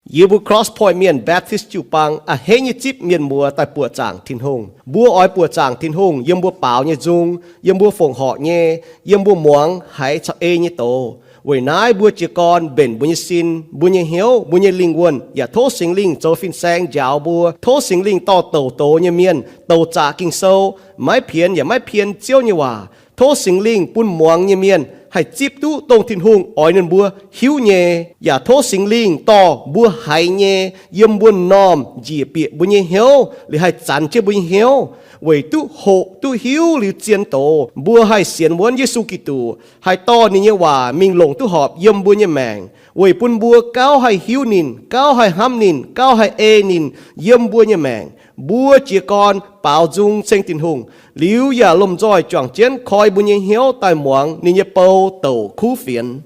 Yie mbuo Cross Point Mienh Baptist jiu-baang a'hneiv nyei zipv mienh muoz daaih buoqc zaangc Tin-Hungh. Mbuo oix buoqc zaangc Tin-Hungh yiem mbuo baaux nyei nzung, yiem mbuo fongc horc nyei, yiem mbuo muangx haiz caux ei nyei doz. Weic naaiv mbuo jiez gorn mbenc mbuo nyei sin, mbuo nyei hnyouv, mbuo nyei lingh wuonh, yaac tov Singx Lingh zoux fin-saeng njaaux mbuo. Tov Singx Lingh dorh douc doz nyei mienh, douc zaqc Ging-Sou, maiv pienx yaac maiv pien Ziouv nyei waac. Tov Singx Lingh bun muangx nyei mienh haih zipv duqv dongh Tin-Hungh oix ninh mbuo hiuv nyei. Yaac tov Singx Lingh dorh mbuo haiz nyei yiem mbuo m'normh njiec bieqc mbuo nyei hnyouv, liuz haih zanx jienv mbuo nyei hnyouv, weic duqv hoqc duqv hiuv liuz zien doz, mbuo haih sienx wuonv Yesu Giduc, haih dorh ninh nyei waac mingh longc duqv horpc yiem mbuo nyei maengc, weic bun mbuo gauh haih hiuv ninh, gauh haih hnamv ninh, gauh haih ei ninh yiem mbuo nyei maengc. Mbuo jiez gorn baaux nzung ceng Tin-Hungh, liuz yaac lomh nzoih juangc jienv koi mbuo nyei hnyouv daaih muangx ninh nyei bou douc kuv fienx.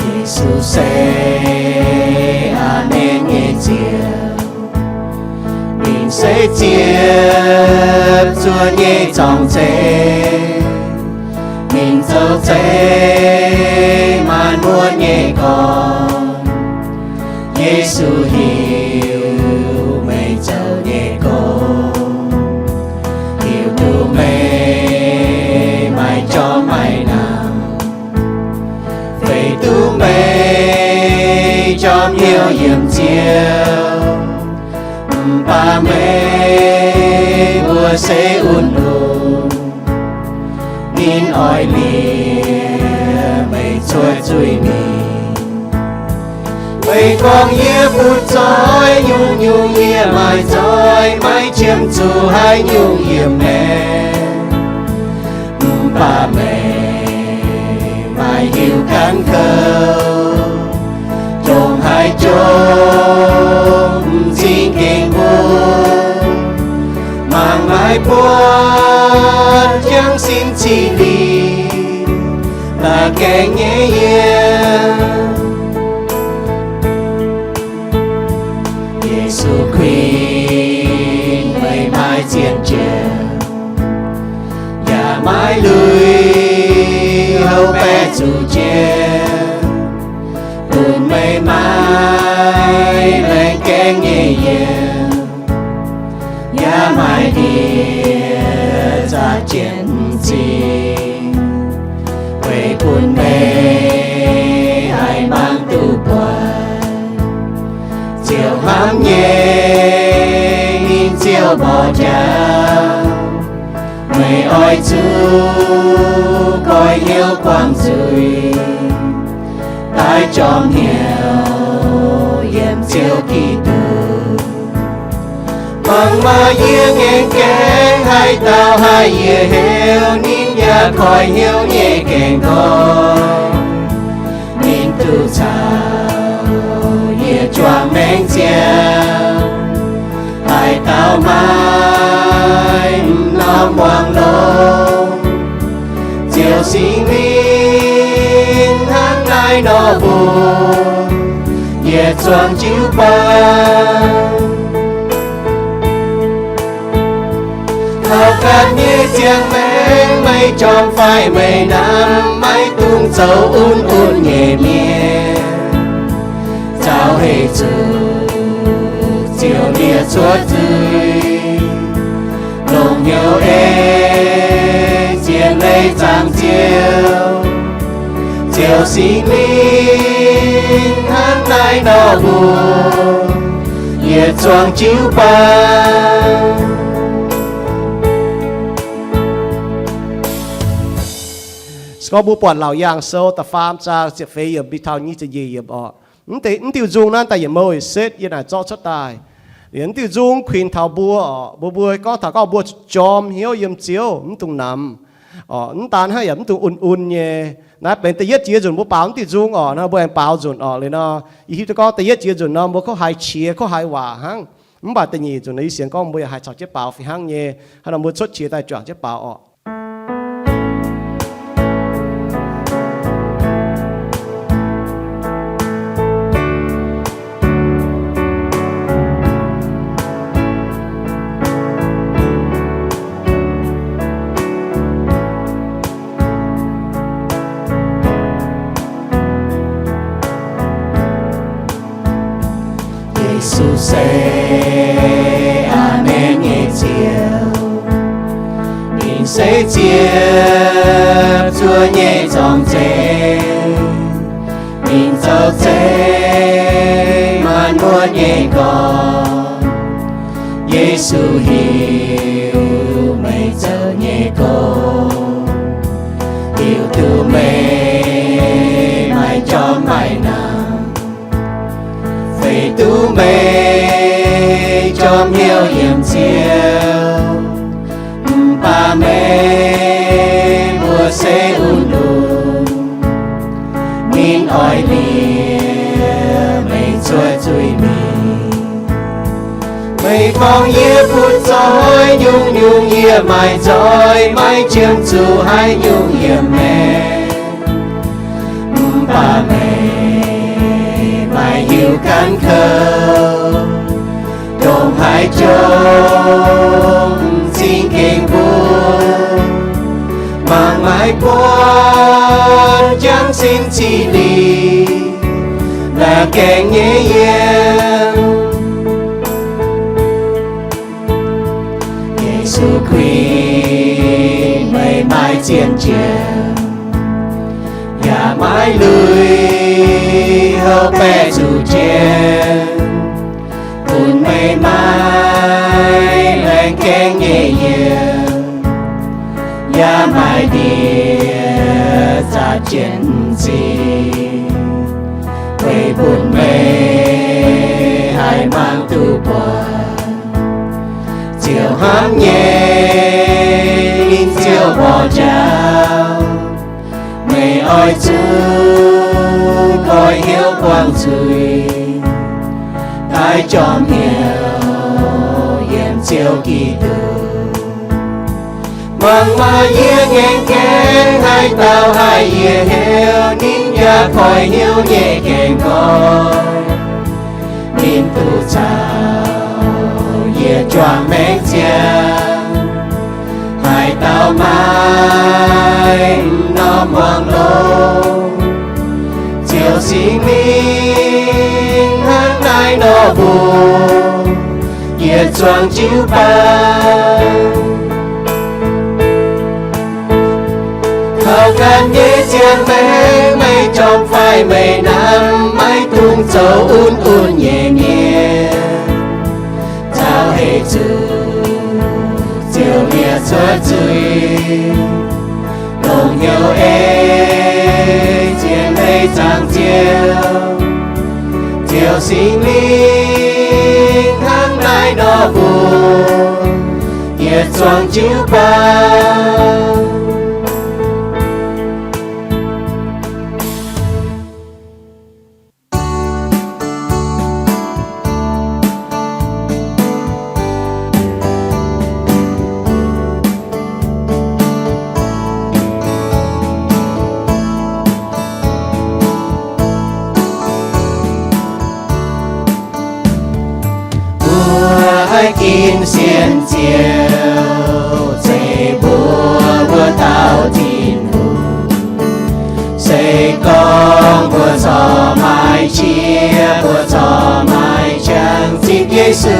Yesu se a'hneiv nyei Ziouv, ninh se ziepc zuoqv nyei zorng-zengx, ninh zoux zeiv maanc muotv nyei gorn. Yesu, hiuv meih zoux nyei gong, hiuv duqv meih maaih jorm maaih namx, feix duqv meih jorm hnyouv yiem Ziouv. Mv baac meih mbuo se un-lunx, ninh oix liemh meih cuotv zuiz-mingh. Meih gorngv, yie butv zoih nyungc-nyungc, yie maaih zoih, maiv qiemx zuqc haaix nyungc yiem meih. Mv baac meih maaih hiuv gaanv kouv, dongh haaix jomc m'zing gengh mbuo, mangc maaih buonc jangv sin cih liz, la'gaeng gaengh nyei yiem. Yesu Giduc, meih maaih zien jauv, yaac maiv lui houv baeqc zuqc jiem, bun meih maaih laengz gaengh nyei yiem, yaac maaih ndie zaqc jienv m'zing, weic bun meih haih mangc duqv buatc. Ziouv hnamv nyei, ninh Ziouv mborqv jauv, meih oix zuqc goiv hnyouv buangh zuiz, daaih jorm hnyouv yiem Ziouv Giduc. Mangc maah! Yie ngaengc gaengh haaix dauh haih yietc heuc, ninh yaac koiv hnyouv nyei gaengh nqoi. Ninh duqv caux yie juangc maengc ziangh. Haaix dauh maaih m'normh muangx longx Ziouv Singx Lingh hnangv naaiv nor mbuox, yietc zuangx jiu baac. Taux ganh nyei ziangh maengc, meih jorm fai meih namx, maiv dungx zoux un-un nyei mienh. Zaux heix zuqc Ziouv liepc cuotv zuiz, longc hnyouv ei zien leiz zaangc Ziouv. Ziouv Singx Lingh hnangv naaiv nor mbuox, yietc zuangx jiu baac. Se gorngv mbuo buatc Laauc Yaangh Sou da'faam zaang ziepc feix yiemc mingh taux nyic ziepc nyeic yiemc oc. Mv diuh nzung naaiv daaih yietc mouh setv yie naaic zorqv cuotv daaih. Liuz mv diuh nzung kuinx taux mbuo oc, mbuo, mbuo gorngv taux gorngv mbuo jorm hnyouv yiem Ziouv, mv dungx namx oc. Mv daan hnangv, yaac mv dungx un-un nyei. Naaiv benx da'yietv jiex nzunc mbuo baaux mv diuh nzung oc. Naaiv mbuo aengx baaux nzunc oc. Liuz nor, yie hiuv duqv gorngv da'yietv jiex nzunc nor mbuo kov haiz qiex, kov haiz waac hnangv. Mv baac da'nyeic nzunc nor yie sienx gorngv mbuo yaac haih caux jienv baaux fih hnangv nyei. Hnangv nor mbuo cuotv qiex daaih juangc jienv baaux oc. se aamen nyei Ziouv. Ninh se ziepc zuoqv nyei zorng-zengx, ninh zoux zeiv maanc muotv nyei gorx. Yesu hiuv meih zoux nyei gong, hiuv duqv meih maaih jorm maaih namx, feix duqv meih jorm hnyouv yiem Ziouv. Mv baac meih mbuo se un-lunx, ninh oix liepc meih cuotv zuiz mingh. Meih gorngv, yie butv zoih nyungc-nyungc, yie maaih nzoih, maiv jiem zuqc haaix nyungc yiem meih. Mv baac meih maaih hiuv ganh kouv, ndongc haaix jomc m'zing gengh mbuo, mangc maaih buonv jangx sin ziqc lic, la'gaengh nyei yiem. Yesu Giduc, meih maaih zien jiem, yaac maiv lui houv baeqc zuqc jiem, bun meih maaih laengz gaengh nyei yiem, yaac maaih ndie zaqc jienv m'zing, weic bun meih haih mangc duqv buatc. Ziouv hnamv nyei, ninh Ziouv mborqv njaaux, meih oix zuqc goiv hnyouv buangh zuiz, daaih jorm hnyouv yiem Ziouv Giduc. Mangc maah! Yie ngaengc gaengh haaix dauh haih yietc heuc, ninh yaac koiv hnyouv nyei gaengh nqoi. Ninh duqv caux yie juangc maengc ziangh, haaix dauh maaih m'normh muangx longx, Ziouv Singx Lingh hnangv naaiv nor mbuox, yietc zuangx jiu-baang. Kaux ganh nyei ziangh maengc meih jorm fai meih namx, maiv dungx zoux un-un nyei mienh. Caux heix zuqc Ziouv liepc cuotv zuiz, longc hnyouv ei zien meih Zaangc Ziouv. Ziouv Singx Lingh hnangv naaiv nor mbuox, yietc zuangx jiu-baang. Mbuo haih ginv sienx Ziouv, zeiz mbuo wuov dauh Tin-Hungh. Se gorngv mbuo corc maaih qiex, mbuo corc maaih qangx, zipv Yesu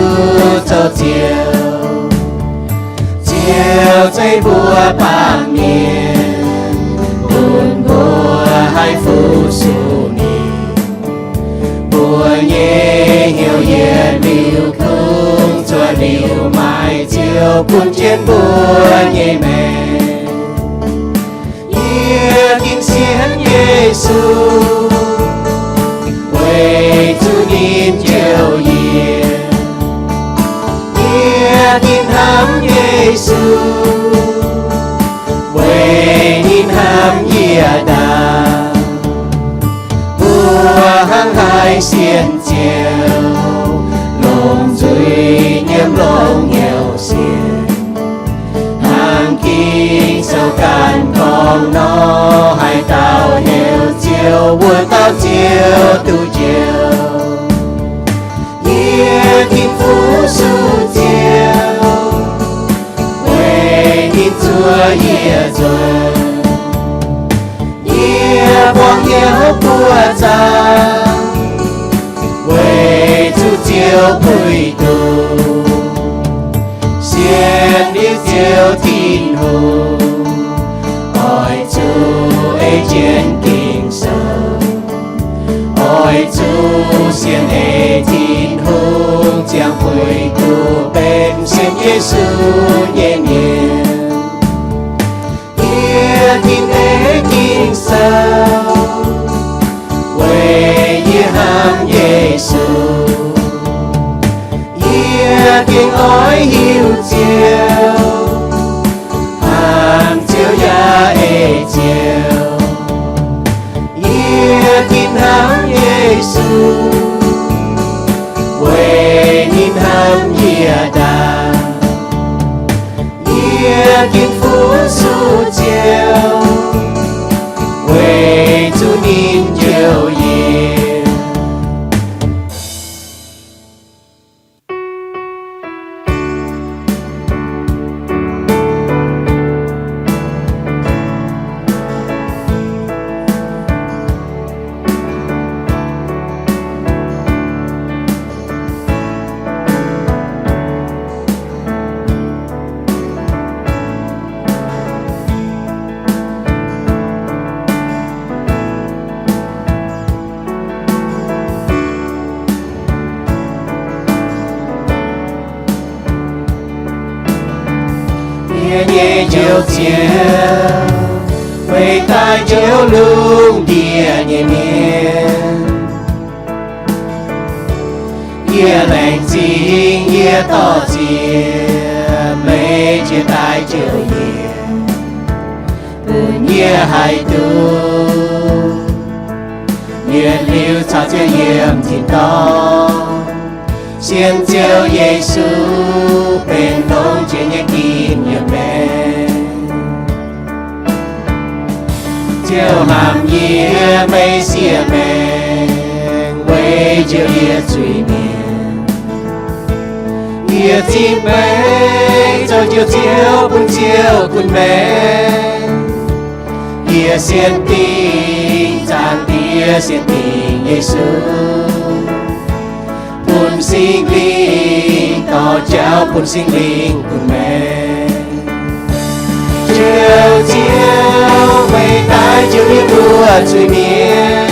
zoux Ziouv. Ziouv zeiv mbuo baamh mienh, bun mbuo haih fu-sux ninh. Mbuo nyei hnyouv yietc liuz kungx zuov liuz maaih Ziouv bun jienv mbuo nyei maengc. Yie ginv sienx Yesu, weic zuqc ninh njoux yie. Yie ginv hnamv Yesu, weic ninh hnamv yie ndaangc. Mbuo hnangv haih sienx Ziouv, longc nzuih nyiemv longx hnyouv sienx. Hnangv Ging-Sou ganh gorngv nor, haaix dauh heuc Ziouv, wuov dauh Ziouv duqv njoux. Yie ginv fu-sux Ziouv, weic ninh zuov yie nzuonx. Yie buangh hnyouv buoqc zaangc, weic zuqc Ziouv puix duqv, sienx liuz Ziouv Tin-Hungh, oix zuqc ei jienv Ging-Sou. Oix zuqc sienx ei Tin-Hungh ziangh puix duqv benx sienx Yesu nyei mienh. Yie gengh ei Ging-Sou, weic yie hnamv Yesu. Yie gengh oix hiuv Ziouv, hnamv Ziouv yaac ei Ziouv. Yie gengh hnamv Yesu, weic ninh hnamv yie ndaangc. Yie gengh fu-sux Ziouv, weic zuqc ninh njoux yie. Yie nyei Njoux Ziouv, weic daaih njoux lungh ndiev nyei mienh. Yie laengz zingh, yie dor-ziec meih jiex daaih njoux yie, bun yie haih duqv yietc liuz caux Ziouv yiem tin-dorngh, sienx Ziouv Yesu benx longx jiex nyei gin yiem meih. Ziouv hnamv yie, meih siev maengc weic njoux yie zuiz-mienh. Yie zipv meih zoux Njoux Ziouv bun Ziouv gunv meih. Yie sienx dingc Zaangc Diex, sienx dingc Yesu, bun Singx Lingh dorh jauv, bun Singx Lingh gunv meih. Njoux Ziouv, meih daaih njoux yie mbuo zuiz-mienh.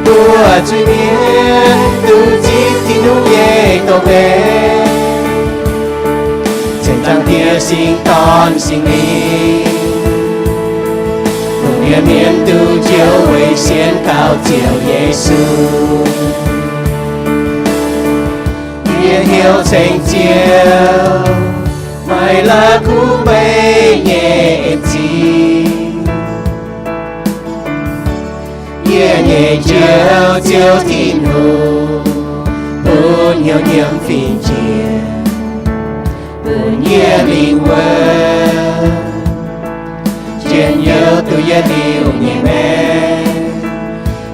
Mbuo zuiz-mienh duqv zipv Tin-Hungh nyei doz-mengh, ceng Zaangc Diex Singx Dorn Singx Lingh, longc yie mienh duqv njoux weic sienx kaux Ziouv Yesu. Yie hnyouv ceng Ziouv, maaih la'kuqv beiv nyei en-zingh. Yie nyei Njoux Ziouv Tin-Hungh, bun hnyouv nyiemv fingx jiex, bun yie lingh wuov njien-youh duqv yietc liuz nyei maengc,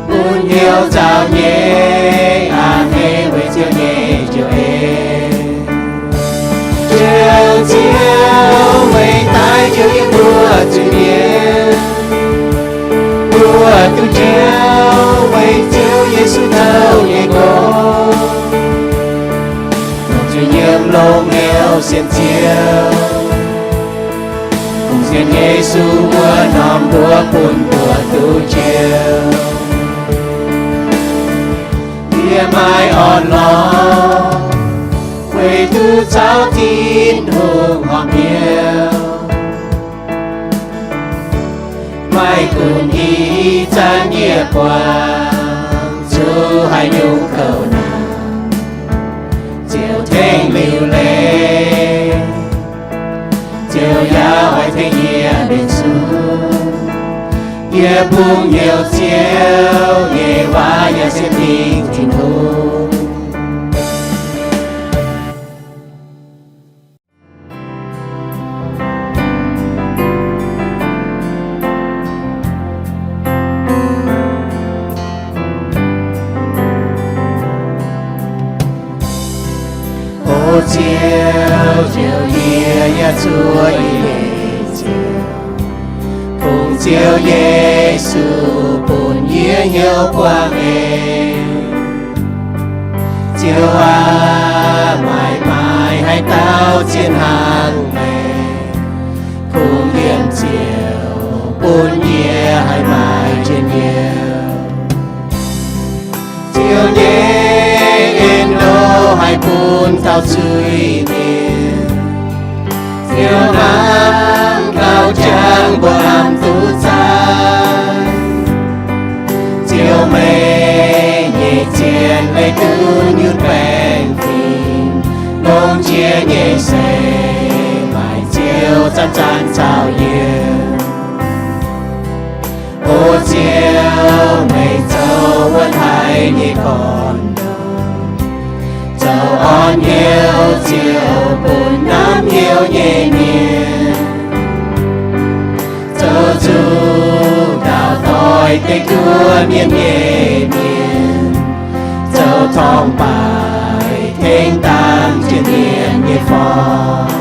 bun hnyouv nzauh nyei a'hneiv weic Ziouv nyei njoux en. Njoux Ziouv, meih daaih njoux yie mbuo zuiz-mienh. Mbuo duqv njoux weic Ziouv Yesu zoux nyei gong, longc zuiz-nyiemv longx hnyouv sienx Ziouv, bun sienx Yesu wuov norm nduov bun mbuo duqv njoux. Yie maaih orn-lorqc weic duqv caux Tin-Hungh horpc hnyouv. Maaih gunv ih zanc yie buangh zuqc haaix nyungc kouv naanc, Ziouv tengx liuc leiz, Ziouv yaac oix tengx yie mbenc zuqc. Yie bungx hnyouv Ziouv nyei waac yaac sienx dingc Tin-Hungh. O Ziouv, Ziouv, yie yaac zuov ih leih Ziouv, bungx Ziouv Yesu bun yie hnyouv buangh en. Ziouv aac, maaih maaih haaix dauh zien hnangv meih, kungx liemh Ziouv bun yie haih maaih njien-youh. Ziouv nyei en-douh haih bun taux zuiz-mienh. Ziouv hnamv gauh jangx mbuo hnamv duqv zaaic. Ziouv, meih nyei zien leih duqv nyutc baengh fingx, longc jiex nyei se maaih Ziouv zanc-zanc caux yie. O Ziouv, meih zoux wuov taaix nyei gorn-ndoqv, zoux orn hnyouv Ziouv bun namv hnyouv nyei mienh, zoux zuqc daauh doix deix nduov mienh nyei mienh, zoux torngv-baaix tengx dangx jiex mienh nyei forng.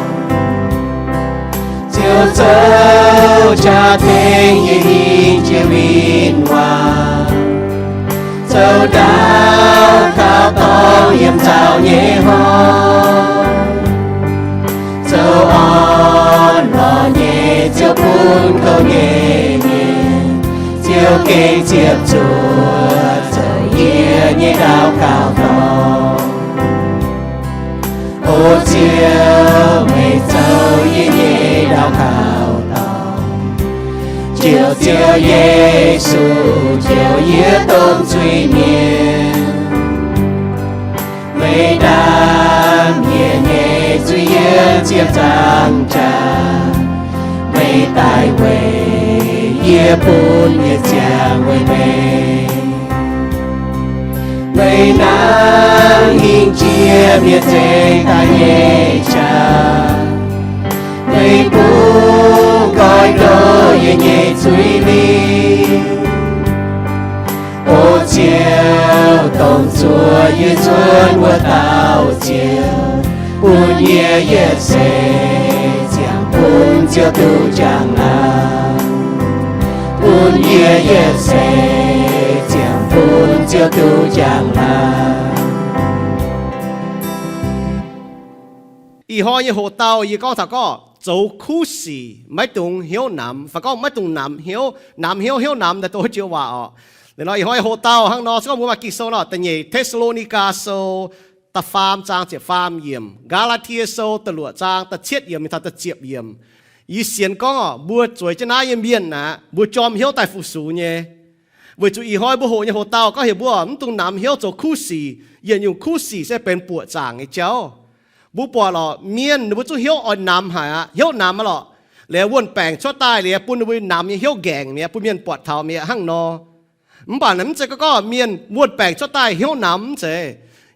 Ziouv zoux jaa-tengx nyei hingh jiex win-wangc, zoux ndaauv kaux dorngx yiem nzauh nyei horngh, zoux orn-lorqc nyei Ziouv bun kouv nyei mienh. Ziouv gengh ziepc zuoqv zoux yie nyei ndau gaux dorngx. O Ziouv, meih zoux yie nyei ndau gaux dorngx. Njoux Ziouv Yesu njoux yie domh zuiz-mienh. Meih ndaam yie nyei zuiz-mienh ziepc nzaangc jaax. Meih daic weic yie, bun yie ziangh weic meih. Meih hnangv hingh jiex mienh nzengc daaih nyei qaqv. Meih bungx nqoi ndoh yie nyei zuiz lingh. O Ziouv, dongh zuoqc yie nzuonx wuov dauh Ziouv, bun yie yietc seix ziangh bun Ziouv duqv njang-laangc. Bun yie yietc seix ziangh bun Ziouv duqv njang-laangc. Ih hnoi nyei hoc-dauh yie gorngv taux gorngv zoux kuv sic maiv dungx hnyouv namx, fai gorngv maiv dungx namx hnyouv, namx hnyouv, hnyouv namx daaih dongh joux waac orqc. Liuz nor ih hnoi nyei hoc-dauh hnangv nor, se gorngv mbuo maaih Ging-Sou nor, da'nyeic Te^saa^lo^ni^gaa Sou da'faam zaang ziepc faam yiemc, Gaa^laa^tie Sou da'luoqc zaang da'cietv yiemc mingh taux da'ziepc yiemc. Yie sienx gorngv orqc, mbuo zueiz jienv naaiv nyei mienh aqv, mbuo jorm hnyouv daaih fu-sux nyei. Weic zuqc ih hnoi mbuo hoqc nyei hoc-dauh gorngv heuc mbuo mv dungx namx hnyouv zoux kuv sic, yietc nyungc kuv sic se benx buoqc zaangc nyei jauv. Mbuo buatc lorqc, mienh ninh mbuo zungv hnyouv oix namx haic aqv, hnyouv namx aqv lorqc. Liuz wuon-baengc cuotv daaih liuz bun ninh mbuo namx nyei hnyouv nqaengc mi'aqv, bun mienh buatc taux mi'aqv hnangv nor. Mv baac mv zeiz gorngv gorngv mienh wuon-baengc cuotv daaih hnyouv namx, mv zeiz.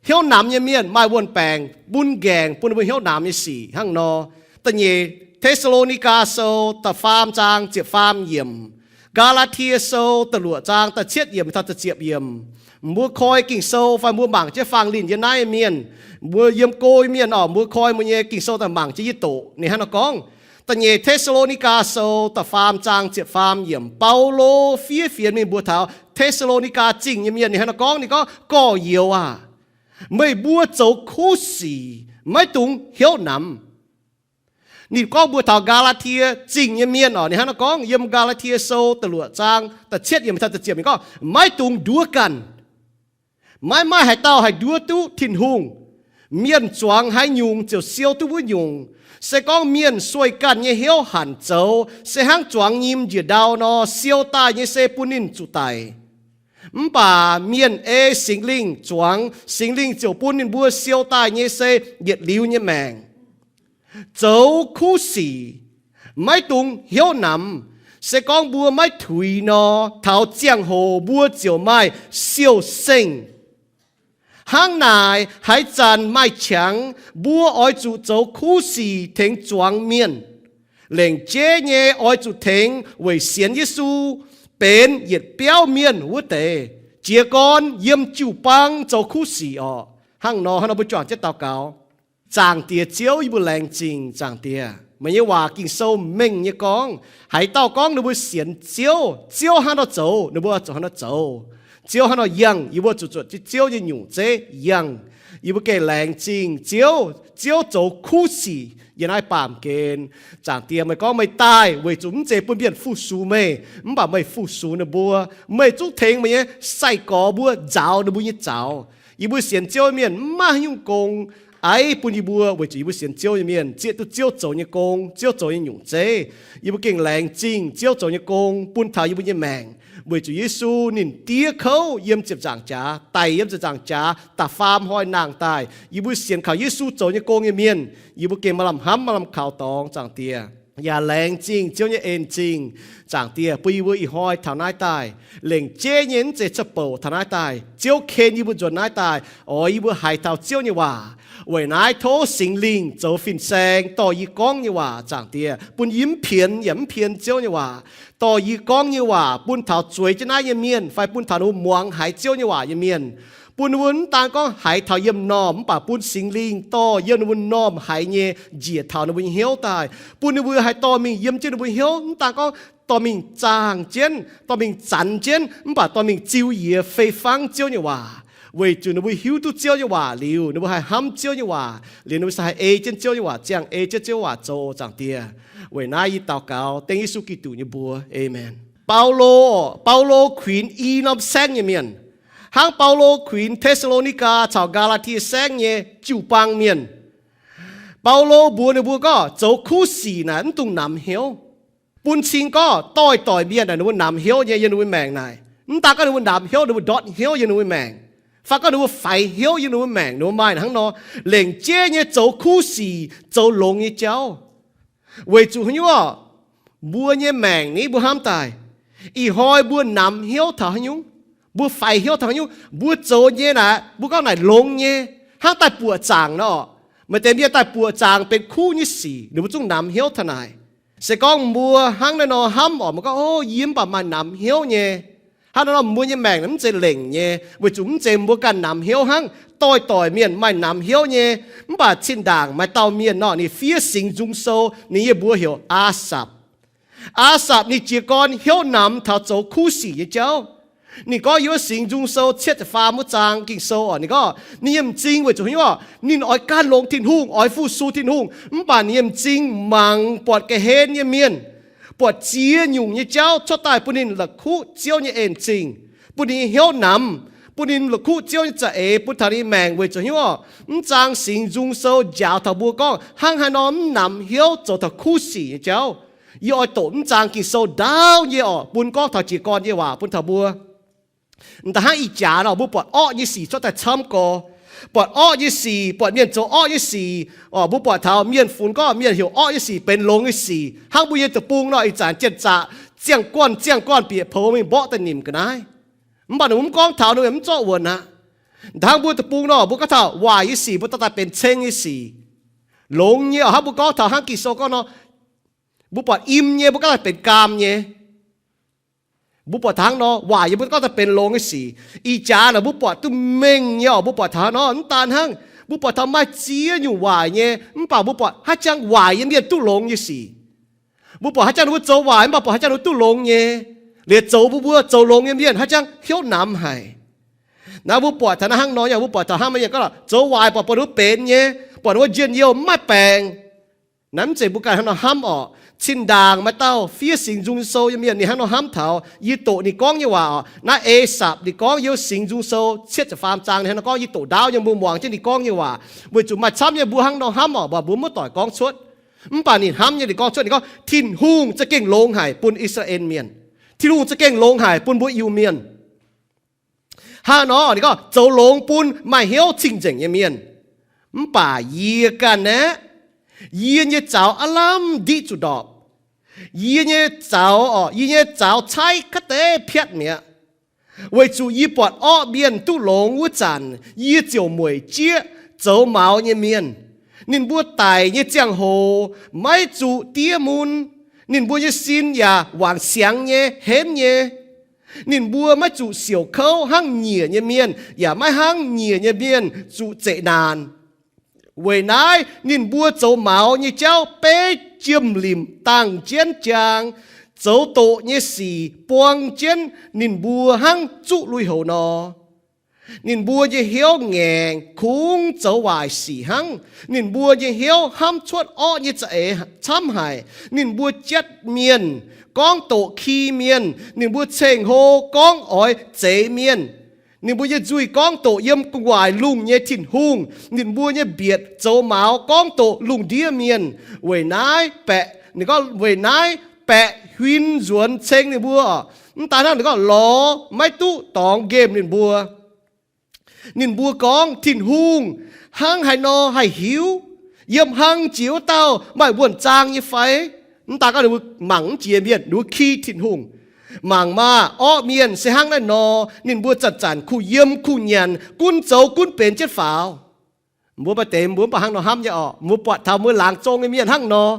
Hnyouv namx nyei mienh maaih wuon-baengc bun nqaengc, bun ninh mbuo hnyouv namx nyei sic hnangv nor. Da'nyeic Te^saa^lo^ni^gaa Sou da'faam zaang ziepc faam yiemc, Gaa^laa^tie Sou da'luoqc zaang da'cietv yiemc taux da'ziepc yiemc. Mbuo koi Ging-Sou fai mbuo mangc jienv faang linh yiem naaiv mienh, mbuo yiem go mienh orqc, mbuo koi mbuo nyei Ging-Sou daaih mangc jienv yie doqc ninh hnangv nor gorngv. Da'nyeic Te^saa^lo^ni^gaa Sou da'faam zaang ziepc faam yiemc, Baulo fiev fienx mingh mbuox taux Te^saa^lo^ni^gaa Zingh nyei mienh ninh hnangv nor gorngv. Ninh gorngv, Gorx-youz aac, meih mbuo zoux kuv sic maiv dungx hnyouv namx. Ninh gorngv mbuox taux Gaa^laa^tie Zingh nyei mienh orqc, ninh hnangv nor gorngv yiem Gaa^laa^tie Sou da'luoqc zaang da'cietv yiemc taux da'ziepc yiemc gorngv, Maiv dungx nduov ganh. Maiv maaih haaix dauh haih nduov duqv Tin-Hungh. Mienh zuangx haaix nyungc ziouc siou duqv wuov nyungc. Se gorngv mienh sueih ganh nyei hnyouv hanc zoux, se hnangv zuangx nyim njiec ndau nor, siou daaih nyei se bun ninh zuqc daic. Mv baac mienh ei Singx Lingh zuangx, Singx Lingh ziouc bun ninh mbuo siou daaih nyei se yietc liuz nyei maengc. Zoux kuv sic maiv dungx hnyouv namx. Se gorngv mbuo maiv tuix nor, taux ziangh hoc mbuo ziouc maaih siou-sengh. Hnangv naaic, haaix zanc maaih qangx, mbuo oix zuqc zoux kuv sic tengx zuangx mienh. Lengc jeiv nyei oix zuqc tengx weic sienx Yesu benx yietc biauv mienh wuov deix, jiez gorn yiem jiu-baang zoux kuv sic orqc. Hnangv nor, hnangv nor mbuo juangc jienv daux gaux. Zaangc Diex Ziouv, yie mbuo laengz zingh Zaangc Diex, meih nyei waac Ging-Sou mengh nyei gorngv, haaix dauh gorngv ninh mbuo sienx Ziouv, Ziouv hnangv nor zoux, ninh mbuo zuqc hnangv nor zoux. Ziouv hnangv nor yangh, yie mbuo zuqc zuotc Ziouv nyei nyungc zeiv yangh. Yie mbuo gengh laengz zingh Ziouv. Ziouv zoux kuv sic yiem naaiv baamh gen. Zaangc Diex, meih gorngv meih daaih weic zuqc mv zeiz bun mienh fu-sux meih, mv baac meih fu-sux ninh mbuo. Meih zungv tengx meih nyei sai-gorx mbuo nzaaux ninh mbuo nyei zaux. Yie mbuo sienx Ziouv nyei mienh mv maaih haaix nyungc gong aiv bun yie mbuo, weic zuqc yie mbuo sienx Ziouv nyei mienh zieqv duqv Ziouv zoux nyei gong, Ziouv zoux nyei nyungc zeiv. Yie mbuo gengh laengz zingh Ziouv zoux nyei gong bun taux yie mbuo nyei maengc. Weic zuqc Yesu ninh diev kouv yiem ziepc nzaangc jaax, daic yiem ziepc nzaangc jaax, da'faam hnoi nangh daaih. Yie mbuo sienx kaux Yesu zoux nyei gong nyei mienh, yie mbuo gengh maaih lamh hnamv, maaih lamh kaux dorngx, Zaangc Diex. Yaac laengz zingh Ziouv nyei en-zingh, Zaangc Diex, bun yie mbuo ih hnoi taux naaiv daaih lengc jeiv nyei, mv zeiz cuotv bouc, taux naaiv daaih Ziouv ken yie mbuo nzuonx naaiv daaih, oix yie mbuo haiz taux Ziouv nyei waac. Weic naaiv tov Singx Lingh zoux fin-saeng dorh yie gorngv nyei waac, Zaangc Diex, bun yie mv pienx yaac mv pien Ziouv nyei waac. Dorh yie gorngv nyei waac bun taux zueiz jienv naaiv nyei mienh fai bun taux ninh mbuo muangx haiz Ziouv nyei waac nyei mienh. Bun ninh mbuo mv daan gorngv haiz taux yiem m'normh, mv baac bun Singx Lingh dorh yiem ninh mbuo m'normh haiz nyei njiec taux ninh mbuo nyei hnyouv daaih, bun ninh mbuo haih dorh mingh yiem jienv ninh mbuo hnyouv, mv daan gorngv dorh mingh zaangh jienv, dorh mingh zanx jienv, mv baac dorh mingh ziux yie fei fangv Ziouv nyei waac. Weic zuqc ninh mbuo hiuv duqv Ziouv nyei waac liuz, ninh mbuo haih hnamv Ziouv nyei waac liuz, ninh mbuo se haih ei jienv Ziouv nyei waac, ziangh ei jienv Ziouv waac zoux, Zaangc Diex. Weic naaiv yie daux gaux dengv Yesu Giduc nyei mbuox, aamen. Baulo, Baulo kuinx i norm saengv nyei mienh, hnangv Baulo kuinx Te^saa^lo^ni^gaa caux Gaa^laa^tie saengv nyei jiu-baang mienh. Baulo mbuox ninh mbuo gorngv zoux kuv sic naaic mv dungx namx hnyouv. Bun cing gorngv doix-doic mienh naaic ninh mbuo namx hnyouv nyei yiem ninh mbuo maengc naaic. Mv daan gorngv ninh mbuo namx hnyouv, ninh mbuo ndortv hnyouv yiem ninh mbuo maengc, fai gorngv ninh mbuo faix hnyouv yiem ninh mbuo maengc, ninh mbuo maaih hnangv nor lengc jeiv nyei zoux kuv sic, zoux longx nyei jauv. Weic zuqc haaix nyungc? Mbuo nyei maengc ni mbuo hnamv daaih, ih hnoi mbuo namx hnyouv taux haaix nyungc, mbuo faix hnyouv taux haaix nyungc, mbuo zoux nyei naaic mbuo gorngv naaic longx nyei, hnangv daaih buoqc zaangc nor. Maaih deix mienh daaih buoqc zaangc benx kuv nyei sic, ninh mbuo zungv namx hnyouv taux naaic. Se gorngv mbuo hnangv naaiv nor hnamv orqc, mbuo gorngv, O, yie mv baac maaih namx hnyouv nyei. Hnangv naaiv nor mbuo nyei maengc mv zeiz lengc nyei, weic zuqc mv zeiz mbuo ganh namx hnyouv hnangv. Doix-doic mienh maaih namx hnyouv nyei. Mv baac zinh ndaangc maaih dauh mienh nor, ninh fiev Singx Nzung Sou, ninh nyei mbuox heuc Aasapc. Aasapc ninh jiez gorn hnyouv namx taux zoux kuv sic nyei jauv. Ninh gorngv yiem wuov Singx Nzung Sou cietv ziepc faam wuov zaang Ging-Sou orqc, ninh gorngv ninh nyei m'zing weic zuqc haaix nyungc orqc, ninh oix gan longx Tin-Hungh, oix fu-sux Tin-Hungh, mv baac ninh nyei m'zing mangc buatc ga'hlen nyei mienh, buatc ziex nyungc nyei jauv cuotv daaih bun ninh la'kuqv Ziouv nyei en-zingh, bun ninh nyei hnyouv namx, bun ninh la'kuqv Ziouv nyei za'eix bun taux ninh nyei maengc weic zuqc haaix nyungc orqc, mv zaang Singx Nzung Sou njaaux taux mbuo gorngv hnangv haaix nor mv namx hnyouv zoux taux kuv sic nyei jauv. Yie oix doqc mv zaang Ging-Sou ndaauv nyei orqc, bun gorngv taux jiez gorn nyei waac bun taux mbuo. M'daaih hnangv ih jaax nor, mbuo buatc orqv nyei sic cuotv daaih camv gorx. Buatc orqv nyei sic, buatc mienh zoux orqv nyei sic, orqc, mbuo buatc taux mienh funx gorngv mienh heuc orqv nyei sic benx longx nyei sic. Hnangv mbuo nyei deic-bung nor, ih zanc janx-zaqc ziangh guanh ziangh guanh bieqc poux mingh mborqv daaih nimc ga'naaiv. Mv baac ninh mbuo mv gorngv taux, ninh mbuo mv zorqv wuonc aqv. Hnangv mbuo deic-bung nor, mbuo gorngv taux waaic nyei sic mbuo dorh daaih benx ceng nyei sic, longx nyei. Orqc, hnangv mbuo gorngv taux hnangv Ging-Sou gorngv nor, mbuo buatc im nyei mbuo gorngv daaih benx gaam nyei. Mbuo buatc taux hnangv nor, waaic nyei mbuo gorngv daaih benx longx nyei sic. Ih jaax naaic mbuo buatc duqv mengh nyei orqc, mbuo buatc taux hnangv nor, mv daan hnangv, mbuo buatc taux maaih ziex nyungc waaic nyei, mv baac mbuo buatc haaix jangx waaic nyei mienh duqv longx nyei sic. Mbuo buatc haaix jangx ninh mbuo zoux waaic, mv baac buatc haaix jangx ninh mbuo duqv longx nyei. Liuz zoux mbuo mbuo zoux longx nyei mienh haaix jangx hnyouv namx haic. Naaiv mbuo buatc taux naaiv hnangv nor, mbuo buatc taux hnangv mienh gorngv zoux waaic buatc buatc ninh mbuo benx nyei, buatc ninh mbuo njien-youh mv maaih baengc. Naaiv mv zeiz mbuo ganh hnangv nor hnamv orqc. Cin-ndaangc maaih dauh fiev Singx Nzung Sou nyei mienh ninh hnangv nor hnamv taux, yie doqc ninh gorngv nyei waac orqc. Naaiv Esapc ninh gorngv yiem Singx Nzung Sou cietv ziepc faam zaang ninh hnangv nor gorngv, yie doqc ndaauv nyei, mbuo muangx jienv ninh gorngv nyei waac. Weic zuqc maaih camv nyei mbuo hnangv nor hnamv orqc, mv baac mbuo mv doic gorngv cuotv. Mv baac ninh hnamv nyei, ninh gorngv cuotv, ninh gorngv Tin-Hungh za'gengh longx haic bun I^saa^laa^en Mienh. Tin-Hungh za'gengh longx haic bun mbuo Iu-Mienh. Hnangv nor ninh gorngv zoux longx bun maaih hnyouv cing-nzengc nyei mienh. Mv baac yie ganh aeqv, yie nyei zaux aav lamh ndiqv zuqc ndorpc. Yie nyei zaux orqc, yie nyei zaux caaiv kaav deix piatv mi'aqv. Weic zuqc yie buatc orqv mienh duqv longx wuov zanc, yie ziouc mueic jieqv zoux maux nyei mienh. Ninh mbuo daic nyei ziangh hoc maiv zuqc diev mun. Ninh mbuo nyei sin yaac wangc siangx nyei, henv nyei. Ninh mbuo maiv zuqc siouc kouv hnangv nyiec nyei mienh, yaac maiv hnangv nyiec nyei mienh zuqc zeqc naanc. Weic naaiv ninh mbuo zoux maux nyei jauv beiv jiem-limc dangh jienv jaang, zoux doqc nyei sic buang jienv ninh mbuo hnangv zuqv lui-houx nor. Ninh mbuo nyei hnyouv ngaengc, kungx zoux waaic sic hnangv. Ninh mbuo nyei hnyouv hnamv cuotv orqv nyei za'eix camv haic. Ninh mbuo jatv mienh, gorngv doqc ki mienh. Ninh mbuo ceng-hlo gorngv oix zeix mienh. Ninh mbuo nyei nzuih gorngv doqc yiem gu'nguaaic lungh nyei Tin-Hungh. Ninh mbuo nyei mbietc zoux maux gorngv doqc lungh ndiev mienh. Weic naaiv baeqc, ninh gorngv weic naaiv baeqc huin nzuonx ceng ninh mbuo. Mv daaih hnangv, ninh gorngv lorz maiv duqv dorngx nqemh ninh mbuo. Ninh mbuo gorngv, Tin-Hungh hnangv haaix nor haih hiuv? Yiem hlang jiex wuov dauh maaih wuonh zaang nyei fai? Mv daaih gorngv ninh mbuo mangc mv jiex mienh, ninh mbuo ki Tin-Hungh. Mangc maah! Orqv mienh se hnangv naaiv nor, ninh mbuo zanc-zanc kuh yiem kuh nyanc, gunv zoux gunv benx jienv faaux. Mbuo maaih deix mbuo mv baac hnangv nor hnamv nyei orqc. Mbuo buatc taux mbuo laangz zong nyei mienh hnangv nor,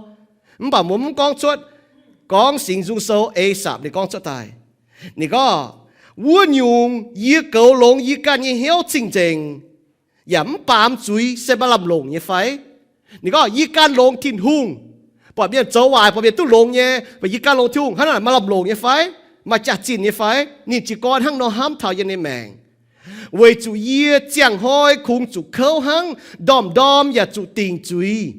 mv baac mbuo mv gorngv cuotv. Gorngv Singx Nzung Sou Esaapc ninh gorngv cuotv daaih. Ninh gorngv, Wuov nyungc, yie goux longx yie ganh nyei hnyouv cing-nzengc, yaac mv baamz zuiz, se maaih lamh longc nyei fai? Ninh gorngv, Yie ganh longx Tin-Hungh. Buatc mienh zoux waaic, buatc mienh duqv longx nyei, mv baac yie ganh longx Tin-Hungh, hnangv naaic maaih lamh longc nyei fai? Maaih jaax-zinh nyei fai? Ninh jiez gorn hnangv nor hnamv taux yiem nyei maengc. Weic zuqc yie ziangh hnoi kungx zuqc kouv hnangv, ndorm-ndorm yaac zuqc dingc zuiz.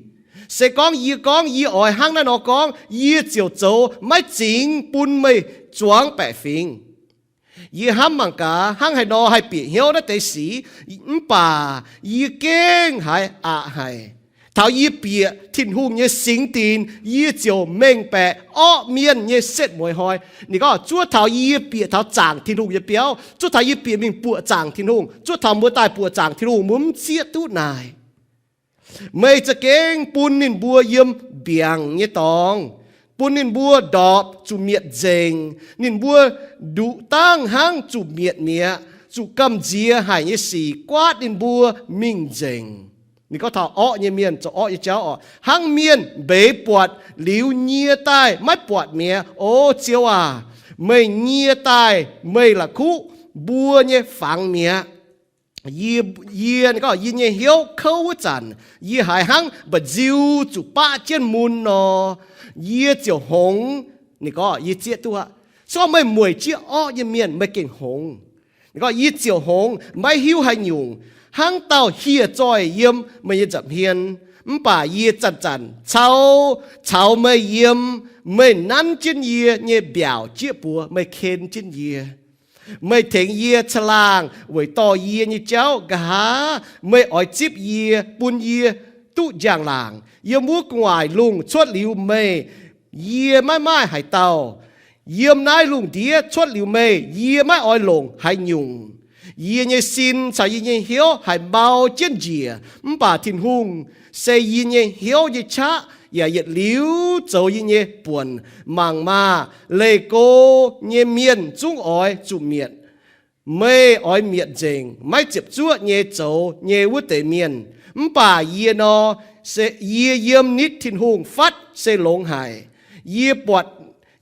Se gorngv yie gorngv yie oix hnangv naaiv nor gorngv, yie ziouc zoux maiv zingx bun meih zuangx baeqc fingx. Yie hnamv mangc gaax hnangv haaix nor haih bieqc hnyouv naaiv deix sic, mv baac yie gengh haiz aqc haic. Taux yie bieqc Tin-Hungh nyei singx dinc, yie ziouc mengh baeqc orqv mienh nyei setv mueiz hnoi. Ninh gorngv, Zuov taux yie bieqc taux zaangc Tin-Hungh nyei biauv, zuov taux yie bieqc mingh buoqc zaangc Tin-Hungh, zuov taux mbuo daaih buoqc zaangc Tin-Hungh, mbuo mv zieqv duqv naaic. Meih za'gengh bun ninh mbuo yiem mbiaangc nyei dorngx, bun ninh mbuo ndorpc zuqc mietc nzengc. Ninh mbuo nduqc dangv hnangv zuqc mietc mi'aqv, zuqc gamh nziex haic nyei sic guaatv ninh mbuo mingh nzengc. Ninh gorngv taux orqv nyei mienh zoux orqv nyei jauv orqc, hnangv mienh mbeix buatc liuz nyie daaih maiv buatc mi'aqv. O Ziouv aac, meih nyie daaih meih la'kuqv mbuo nyei fangx mi'aqv. Yie, yie, gorngv yie nyei hnyouv kouv wuov zanc, yie haiz hnangv mba'nziu zuqc baqv jienv mun nor, yie ziouc hngongx. Ninh gorngv, Yie zieqv duqv aqv. Se gorngv meih mueic jieqv orqv nyei mienh, meih gengh hngongx. Ninh gorngv, Yie ziouc hngongx, maiv hiuv haaix nyungc, hnangv dauh hieh zoih yiem meih nyei nza'hmien. Mv baac yie zanc-zanc cau caux meih yiem. Meih nanv jienv yie nyei mbiaauc jieqv buoz, meih ken jienv yie. Meih tengx yie caangh laangh weic dorh yie nyei jauv. Nqa'haav meih oix zipv yie, bun yie duqv njang-laangc. Yiem wuov gu'nguaaic lungh cuotv liuz meih, yie maiv maaih haaix dauh. Yiem naaiv lungh ndiev cuotv liuz meih, yie maiv oix longc haaix nyungc. Yie nyei sin caux yie nyei hnyouv haiz mau jienv njiec, mv baac Tin-Hungh se yie nyei hnyouv nyei qaqv yaac yietc liuz zoux yie nyei buonc. Mangc maah! Leih go nyei mienh zungv oix zuqc mietc. Meih oix mietc nzengc maiv ziepc zuoqv nyei zoux nyei wuov deix mienh. Mv baac yie nor, se yie yiem nitv Tin-Hungh fatv se longx haic. Yie buatc,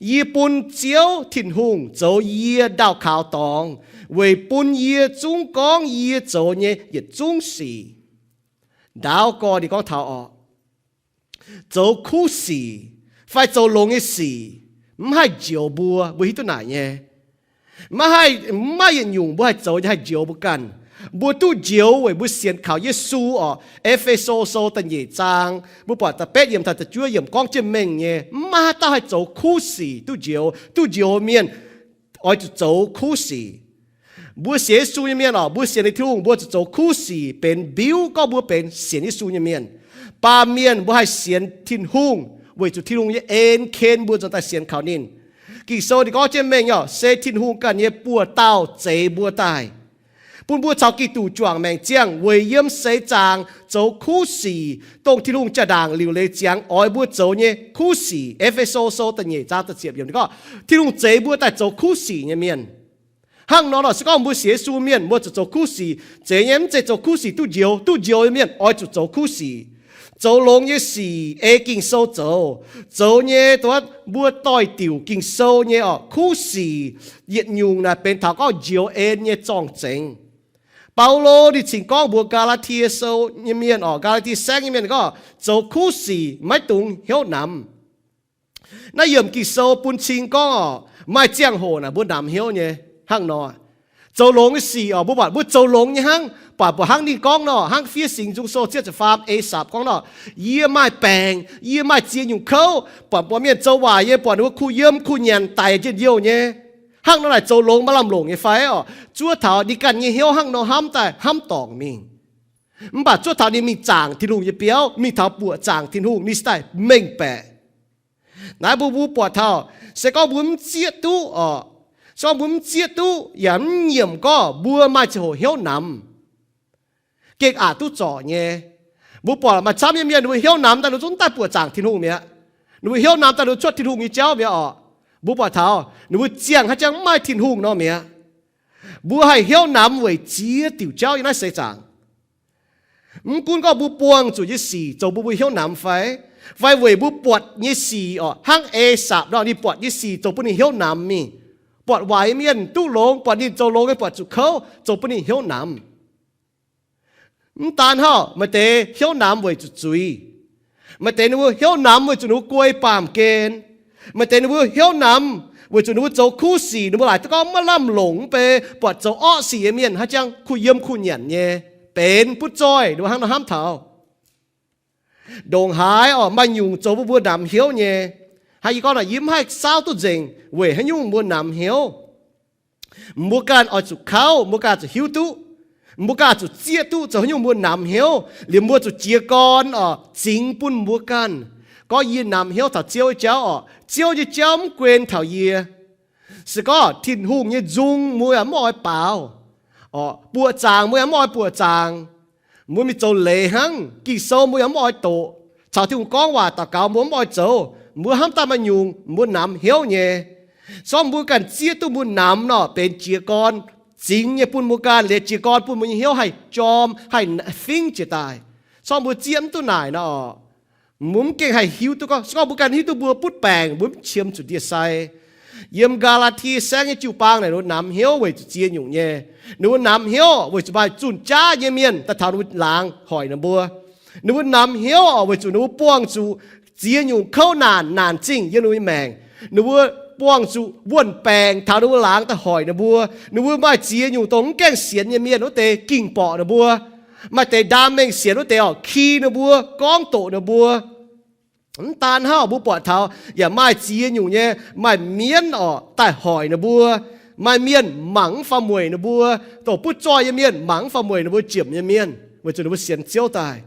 yie bun Ziouv Tin-Hungh zoux yie ndaauh kaux dorngx, weic bun yie zungv gorngv yie zoux nyei yietc zungv sic. Ndaauv gorx ninh gorngv taux orqc, zoux kuv sic fai zoux longx nyei sic, mv haih njoux mbuo. Mbuo hiuv duqv naaic nyei. Maiv haih, maiv maaih yietc nyungc mbuo haih zoux nyei haih njoux mbuo ganh. Mbuo duqv njoux weic mbuo sienx kaux Yesu orqc. E^fe^so Sou da'nyeic zaang, mbuo buatc da'betv yiemc taux da'juov yiemc gorngv jienv mengh nyei, mv maaih haaix dauh haih zoux kuv sic duqv njoux. Duqv njoux mienh oix zuqc zoux kuv sic. Mbuo sienx Yesu nyei mienh orqc, mbuo sienx liuz Tin-Hungh, mbuo zuqc zoux kuv sic benx mbiuv gorngv mbuo benx sienx Yesu nyei mienh. Baamh mienh mbuo haih sienx Tin-Hungh weic zuqc Tin-Hungh nyei en ken mbuo nzuonx daaih sienx kaux ninh. Ging-Sou ninh gorngv jienv mengh orqc, se Tin-Hungh ganh nyei buoz-dauh zeix mbuo daaih, bun mbuo caux Giduc juangc maengc ziangh weic yiem seix zaangc zoux kuv sic, dongh Tin-Hungh jaa-ndaangc liuc leiz ziangx oix mbuo zoux nyei kuv sic. E^fe^so Sou da'nyeic zaang da'ziepc yiemc gorngv, Tin-Hungh zeix mbuo daaih zoux kuv sic nyei mienh. Hnangv nor nor se gorngv mbuo sienx Yesu mienh, mbuo zuqc zoux kuv sic. Zeiz nyei mv zeiz zoux kuv sic duqv njoux. Duqv njoux nyei mienh oix zuqc zoux kuv sic. Zoux longx nyei sic ei Ging-Sou zoux. Zoux nyei dongh mbuo doix-diuc Ging-Sou nyei orqc, kuv sic yietc nyungc naaic benx taux gorngv njoux en nyei zorng-zengx. Baulo ninh cingx gorngv mbuox Gaa^laa^tie Sou nyei mienh orqc, Gaa^laa^tie Saengv nyei mienh gorngv, zoux kuv sic maiv dungx hnyouv namx. Naaiv yiemc Ging-Sou bun cing gorngv orqc, maaih ziangh hoc naaic mbuo namx hnyouv nyei. Hnangv nor, Zoux longx nyei sic oc, mbuo buatc mbuo zoux longx nyei hnangv, buatc mbuo hnangv ninh gorngv nor, hnangv Fiev Singx Nzung Sou cietv ziepc faam, Esaapc gorngv nor, yie maaih baengc, yie maaih ziex nyungc kouv, buatc mbuo mienh zoux waaic nyei, buatc ninh mbuo kuh yiem kuh nyanc daic njien-youh nyei. Hnangv nor naaic zoux longx maaih lamh longc nyei fai oc? Zuov taux ninh ganh nyei hnyouv hnangv nor hnamv daaih hnamv dorngc mingh. Mv baac zuov taux ninh mingh zaangc Tin-Hungh nyei biauv, mingh taux buoqc zaangc Tin-Hungh, ninh se daaih mengh baeqc. Naaiv mbuo, mbuo buatc taux, se gorngv mbuo mv zieqv duqv oc, se gorngv mbuo mv zieqv duqv yaac mv nyiemc gorngv mbuo maaih ziangh hoc hnyouv namx, gengh aqc duqv zorc nyei. Mbuo buatc maaih camv nyei mienh ninh mbuo hnyouv namx daaih ninh zungv daaih buoqc zaangc Tin-Hungh mi'aqv. Ninh mbuo hnyouv namx daaih ninh cuotv Tin-Hungh nyei jauv mi'aqv oc. Mbuo buatc taux ninh mbuo ziangh haaix jangx mv maaih Tin-Hungh nor mi'aqv. Mbuo haih hnyouv namx weic ziex diuc jauv yiem naaiv seix zaangc. Mv gunv gorngv mbuo buangh zuqc nyei sic zoux bun mbuo hnyouv namx fai, fai weic mbuo buatc nyei sic oc, hnangv Esaapc nor, ninh buatc nyei sic zoux bun ninh hnyouv namx mingh. Buatc waaic nyei mienh duqv longx, buatc ninh zoux longx nyei, buatc zuqc kouv, zoux bun ninh hnyouv namx. Mv daan hnangv, maaih deix hnyouv namx weic zuqc zuiz. Maaih deix ninh mbuo hnyouv namx weic zuqc ninh mbuo guei baamh gen. Maaih deix ninh mbuo hnyouv namx weic zuqc ninh mbuo zoux kuv sic, ninh mbuo laaic duqv gorngv maiv lamh longc mv bei, buatc zoux orqv sic nyei mienh haaix jangx kuh yiem kuh nyanc nyei, benx butv zoih, ninh mbuo hnangv nor hnamv taux. Ndongc haaix oc, maaih nyungc zoux bun mbuo namx hnyouv nyei. Hnangv yie gorngv naaic, yie mv haih saauv duqv nzengc weic haaix nyungc mbuo namx hnyouv. Mbuo ganh oix zuqc kauv, mbuo ganh zuqc hiuv duqv, mbuo ganh zuqc zieqv duqv zoux haaix nyungc mbuo namx hnyouv, liemh mbuo zuqc jiez gorn oc, zingx bun mbuo ganh. Gorngv yie namx hnyouv taux Ziouv nyei jauv oc, Ziouv nyei jauv mv guen taux yie. Se gorngv Tin-Hungh nyei nzung mbuo yaac mv oix baaux, oc, buoqc zaangc mbuo yaac mv oix buoqc zaangc. Mbuo mingh zoux leiz hnangv, Ging-Sou mbuo yaac mv oix doqc, caux Tin-Hungh gorngv waac daux gaux mbuo mv oix zoux. Mbuo hnamv daaih maaih nyungc mbuo namx hnyouv nyei. Se gorngv mbuo ganh zieqv duqv mbuo namx nor, benx jiez gorn zingx nyei bun mbuo ganh, liemh jiez gorn bun mbuo nyei hnyouv haih jorm, haih fingv jiez daaih. Se gorngv mbuo zieqv mv duqv naaic nor, mbuo mv gengh haih hiuv duqv gorngv, se gorngv mbuo ganh hiuv duqv mbuo butv baengc, mbuo mv qiemx zuqc ndie-sai. Yiem Gaa^laa^tie Saengv nyei jiu-baang naaic, ninh mbuo namx hnyouv weic zuqc ziex nyungc nyei. Ninh mbuo namx hnyouv weic zuqc maaih zunh jaav nyei mienh daaih taux ninh mbuo laangz hoic ninh mbuo. Ninh mbuo namx hnyouv weic zuqc ninh mbuo buangh zuqc ziex nyungc kouv naanc, naanc zingh yiem ninh mbuo nyei maengc. Ninh mbuo buangh zuqc wuon-baengc taux ninh mbuo laangz daaih hoic ninh mbuo. Ninh mbuo maaih ziex nyungc dongh mv gaengh sienx nyei mienh wuov deix ging-borqc ninh mbuo. Maaih deix ndaam mengh sienx wuov deix oc, ki ninh mbuo, gorngv doqc ninh mbuo. Mv daan hnangv, mbuo buatc taux yaac maaih ziex nyungc nyei, maaih mienv oc daaih hoic ninh mbuo. Maaih mienh mangc mv faaux mueic ninh mbuo, dongh butv zoih nyei mienh mangc mv faaux mueic ninh mbuo, ziepc nyei mienh, weic zuqc ninh mbuo sienx Ziouv daaih.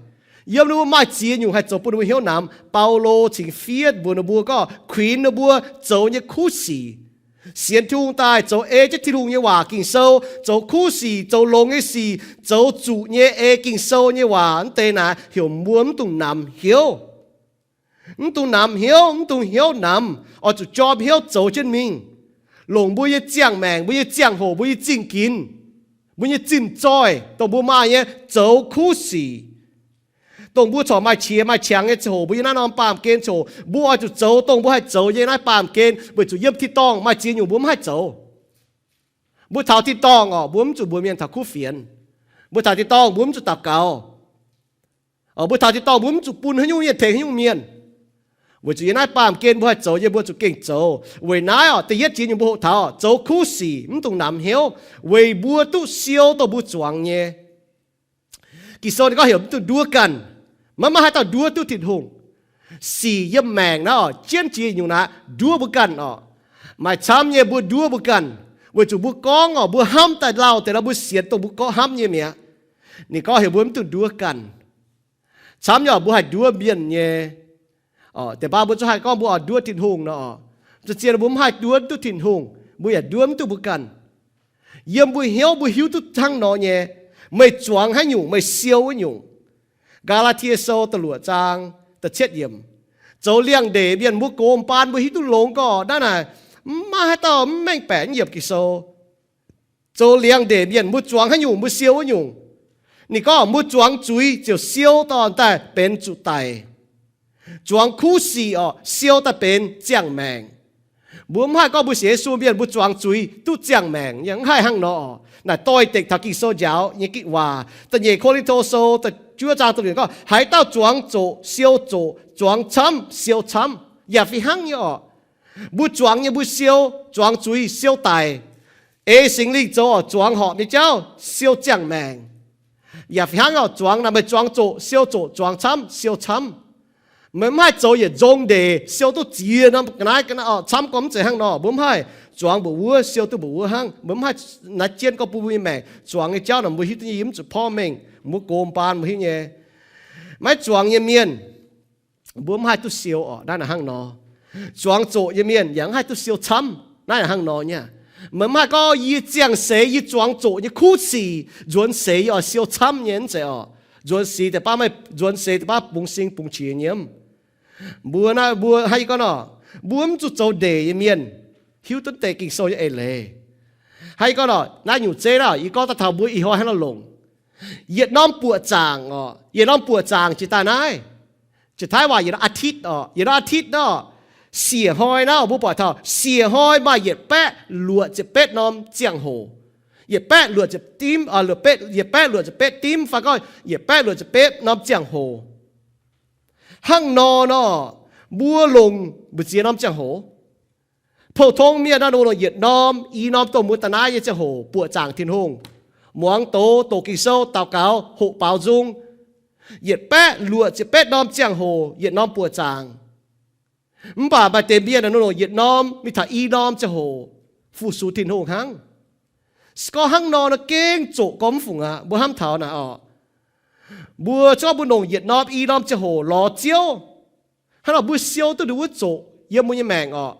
Yiem ninh mbuo maaih ziex nyungc haih zoux bun ninh mbuo hnyouv namx. Baulo cingx fiev mbuox ninh mbuo gorngv kuinx ninh mbuo zoux nyei kuv sic. Sienx Tin-Hungh daaih zoux ei jienv Tin-Hungh nyei waac Ging-Sou, zoux kuv sic, zoux longx nyei sic, zoux zuqc nyei ei Ging-Sou nyei waac, mv deix naaic heuc mbuo mv dungx namx hnyouv. Mv dungx namx hnyouv, mv dungx hnyouv namx, oix zuqc jorm hnyouv zoux jienv mingh. Longc mbuo nyei ziangh maengc, mbuo nyei ziangh hoc, mbuo nyei zingh ginx, mbuo nyei zinh zoih, dongh mbuo maaih nyei, zoux kuv sic. Dongh mbuo corc maaih qiex maaih qangx nyei ziangh hoc, mbuo yiem naaiv norm baamh gen ziangh hoc, mbuo oix zuqc zoux dongh mbuo haih zoux nyei naaiv baamh gen, weic zuqc yiem tin-dorngh maaih ziex nyungc mbuo mv haih zoux. Mbuo taux tin-dorngh oc, mbuo mv zuqc mbuox mienh taux kuv fienx. Mbuo taux tin-dorngh mbuo mv zuqc daux gaux. Mbuo taux tin-dorngh mbuo mv zuqc bun haaix nyungc mienh tengx haaix nyungc mienh. Weic zuqc yiem naaiv baamh gen mbuo haih zoux nyei mbuo zuqc gengh zoux. Weic naaiv oc, da'yietv jiex nyungc mbuo hoqc taux zoux kuv sic mv dungx namx hnyouv, weic mbuo duqv siou dongh mbuo zuangx nyei. Ging-Sou ninh gorngv heuc mv dungx nduov ganh. Maiv maaih haaix dauh nduov duqv Tin-Hungh. Sic yiem maengc naaiv oc, jienv jiex nyungc naaiv nduov mbuo ganh oc. Maaih camv nyei mbuo nduov mbuo ganh, weic zuqc mbuo gorngv oc, mbuo hnamv daaih lauh deix nor, mbuo sienx dongh mbuo gorngv hnamv nyei mi'aqv. Ninh gorngv heuc mbuo mv dungx nduov ganh. Camv nyei oc, mbuo haih nduov mienh nyei. Deix baav mbuo zungv haih gorngv mbuo oix nduov Tin-Hungh nor, zien-zien mbuo mv haih nduov duqv Tin-Hungh, mbuo yaac nduov mv duqv mbuo ganh. Yiem mbuo hnyouv mbuo hiuv duqv hnangv nor nyei, meih zuangx haaix nyungc meih siou wuov nyungc. Gaa^laa^tie Sou da'luoqc zaang da'cietv yiemc. Zoux liangx-ndeic mienh mbuo gox mbaan mbuo hiuv duqv longx gorngv naaiv naaic, mv maaih haaix dauh mv mengh baeqc mv yiemc Ging-Sou. Zoux liangx-ndeic mienh mbuo zuangx haaix nyungc mbuo siou wuov nyungc. Ninh gorngv mbuo zuangx zuiz ziouc siou dorh daaih benx zuqc daic. Zuangx kuv sic oc, siou daaih benx ziangh maengc. Mbuo mv haih gorngv mbuo sienx Yesu mienh mbuo zuangx zuiz duqv ziangh maengc, yaac mv haih hnangv nor. Naaic doix-dekc taux Ging-Sou njaaux nyei waac. Da'nyeic Ko^lin^to Sou da'juov zaang da'luoqc gorngv, haaix dauh zuangx zoqc siou zoqc, zuangx camv siou camv, yaac fih hnangv nyei oc. Mbuo zuangx nyei mbuo siou, zuangx zuiz siou daic. Ei Singx Lingh zoux oc, zuangx horpc nyei jauv siou ziangh maengc. Yaac fih hnangv oc, zuangx naaic meih zuangx zoqc siou zoqc, zuangx camv siou camv. Meih mv haih zoux yietc nzong ndeic siou duqv ziex norm ga'naaiv, ga'naaiv oc, camv gorngv mv zeiz hnangv nor. Mbuo mv haih zuangx mbuoqc wuov siou duqv mbuoqc wuov hnangv. Mbuo mv haih naaiv jienv gorngv bun mbuo nyei maengc zuangx nyei jauv naaic, mbuo hiuv duqv nyei yie mv zuqc porv mengh, mbuo gox baan mbuo hiuv nyei. Maiv zuangx nyei mienh, mbuo mv haih duqv siou oc, naaiv naaic hnangv nor. Zuangx zoqc nyei mienh yaac mv haih duqv siou camv, naaiv naaic hnangv nor nyei. Meih mv haih gorngv yie ziangh seix, yie zuangx zoqc nyei kuv sic, nzuonx seix yie oix siou camv nyei, mv zeiz oc. Nzuonx seix deix baav meih, nzuonx seix deix baav bungx sing bungx qiex nyei. Mbuo naaiv, mbuo hnangv yie gorngv nor, mbuo mv zuqc zoux ndeic nyei mienh, hiuv duqv deix Ging-Sou nyei eix leiz. Hnangv yie gorngv nor, naaiv nyungc zeiv naaiv, yie gorngv daaih taux mbuo ih hnoi hnangv nor longc. Yietc norm buoqc zaangc oc, yietc norm buoqc zaangc jiex daaih naaiv, jiex Taiv waac yietc norm อาทิตย์ oc, yietc norm อาทิตย์ nor, siec hnoi naaiv mbuo buatc taux siec hnoi maaih yietc baeqv luoqc ziepc betv norm ziangh hoc. Yietc baeqv luoqc ziepc dimv, yietc baeqv luoqc ziepc betv dimv fai gorngv yietc baeqv luoqc ziepc betv norm ziangh hoc. Hnangv nor nor, mbuo longc mbu'ziex norm ziangh hoc. Pou-tong mienh naaiv, ninh mbuo longc yietc norm i norm dongh mbuo da'naaiv nyei ziangh hoc buoqc zaangc Tin-Hungh, muangx doz, doqc Ging-Sou, daux gaux, hoqc baaux nzung. Yietc baeqv luoqc ziepc betv norm ziangh hoc yietc norm buoqc zaangc. Mv baac maaih deix mienh ninh mbuo longc yietc norm mingh taux i norm ziangh hoc fu-sux Tin-Hungh hnangv. Se gorngv hnangv nor nor gengh zoqc gorngv mv fungc aqv. Mbuo hnamv taux naaic oc, mbuo se gorngv mbuo longc yietc norm i norm ziangh hoc lorz Ziouv, hnangv nor mbuo siou duqv ninh wuov zoqc yiem mbuo nyei maengc oc.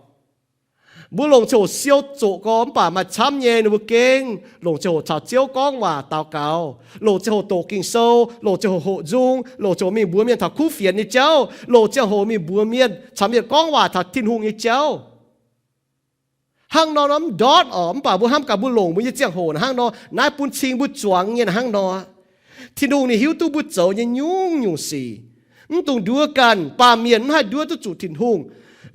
Mbuo longc ziangh hoc siou zoqc gorngv mv baac maaih camv nyei ninh mbuo gengh longc ziangh hoc caux Ziouv gorngv waac daux gaux, longc ziangh hoc doqc Ging-Sou, longc ziangh hoc hoqc nzung, longc ziangh hoc mingh mbuox mienh taux kuv fienx nyei jauv, longc ziangh hoc mingh mbuox mienh caux mienh gorngv waac taux Tin-Hungh nyei jauv. Hnangv nor nor mv ndortv oc, mv baac mbuo hnamv gaax mbuo longc mbuo nyei ziangh hoc naaic hnangv nor, naaiv bun cing mbuo zuangx nyei naaic hnangv nor. Tin-Hungh ninh hiuv duqv mbuo zoux nyei nyungc-nyungc sic. Mv dungx nduov ganh, baamh mienh mv haih nduov duqv zuqc Tin-Hungh.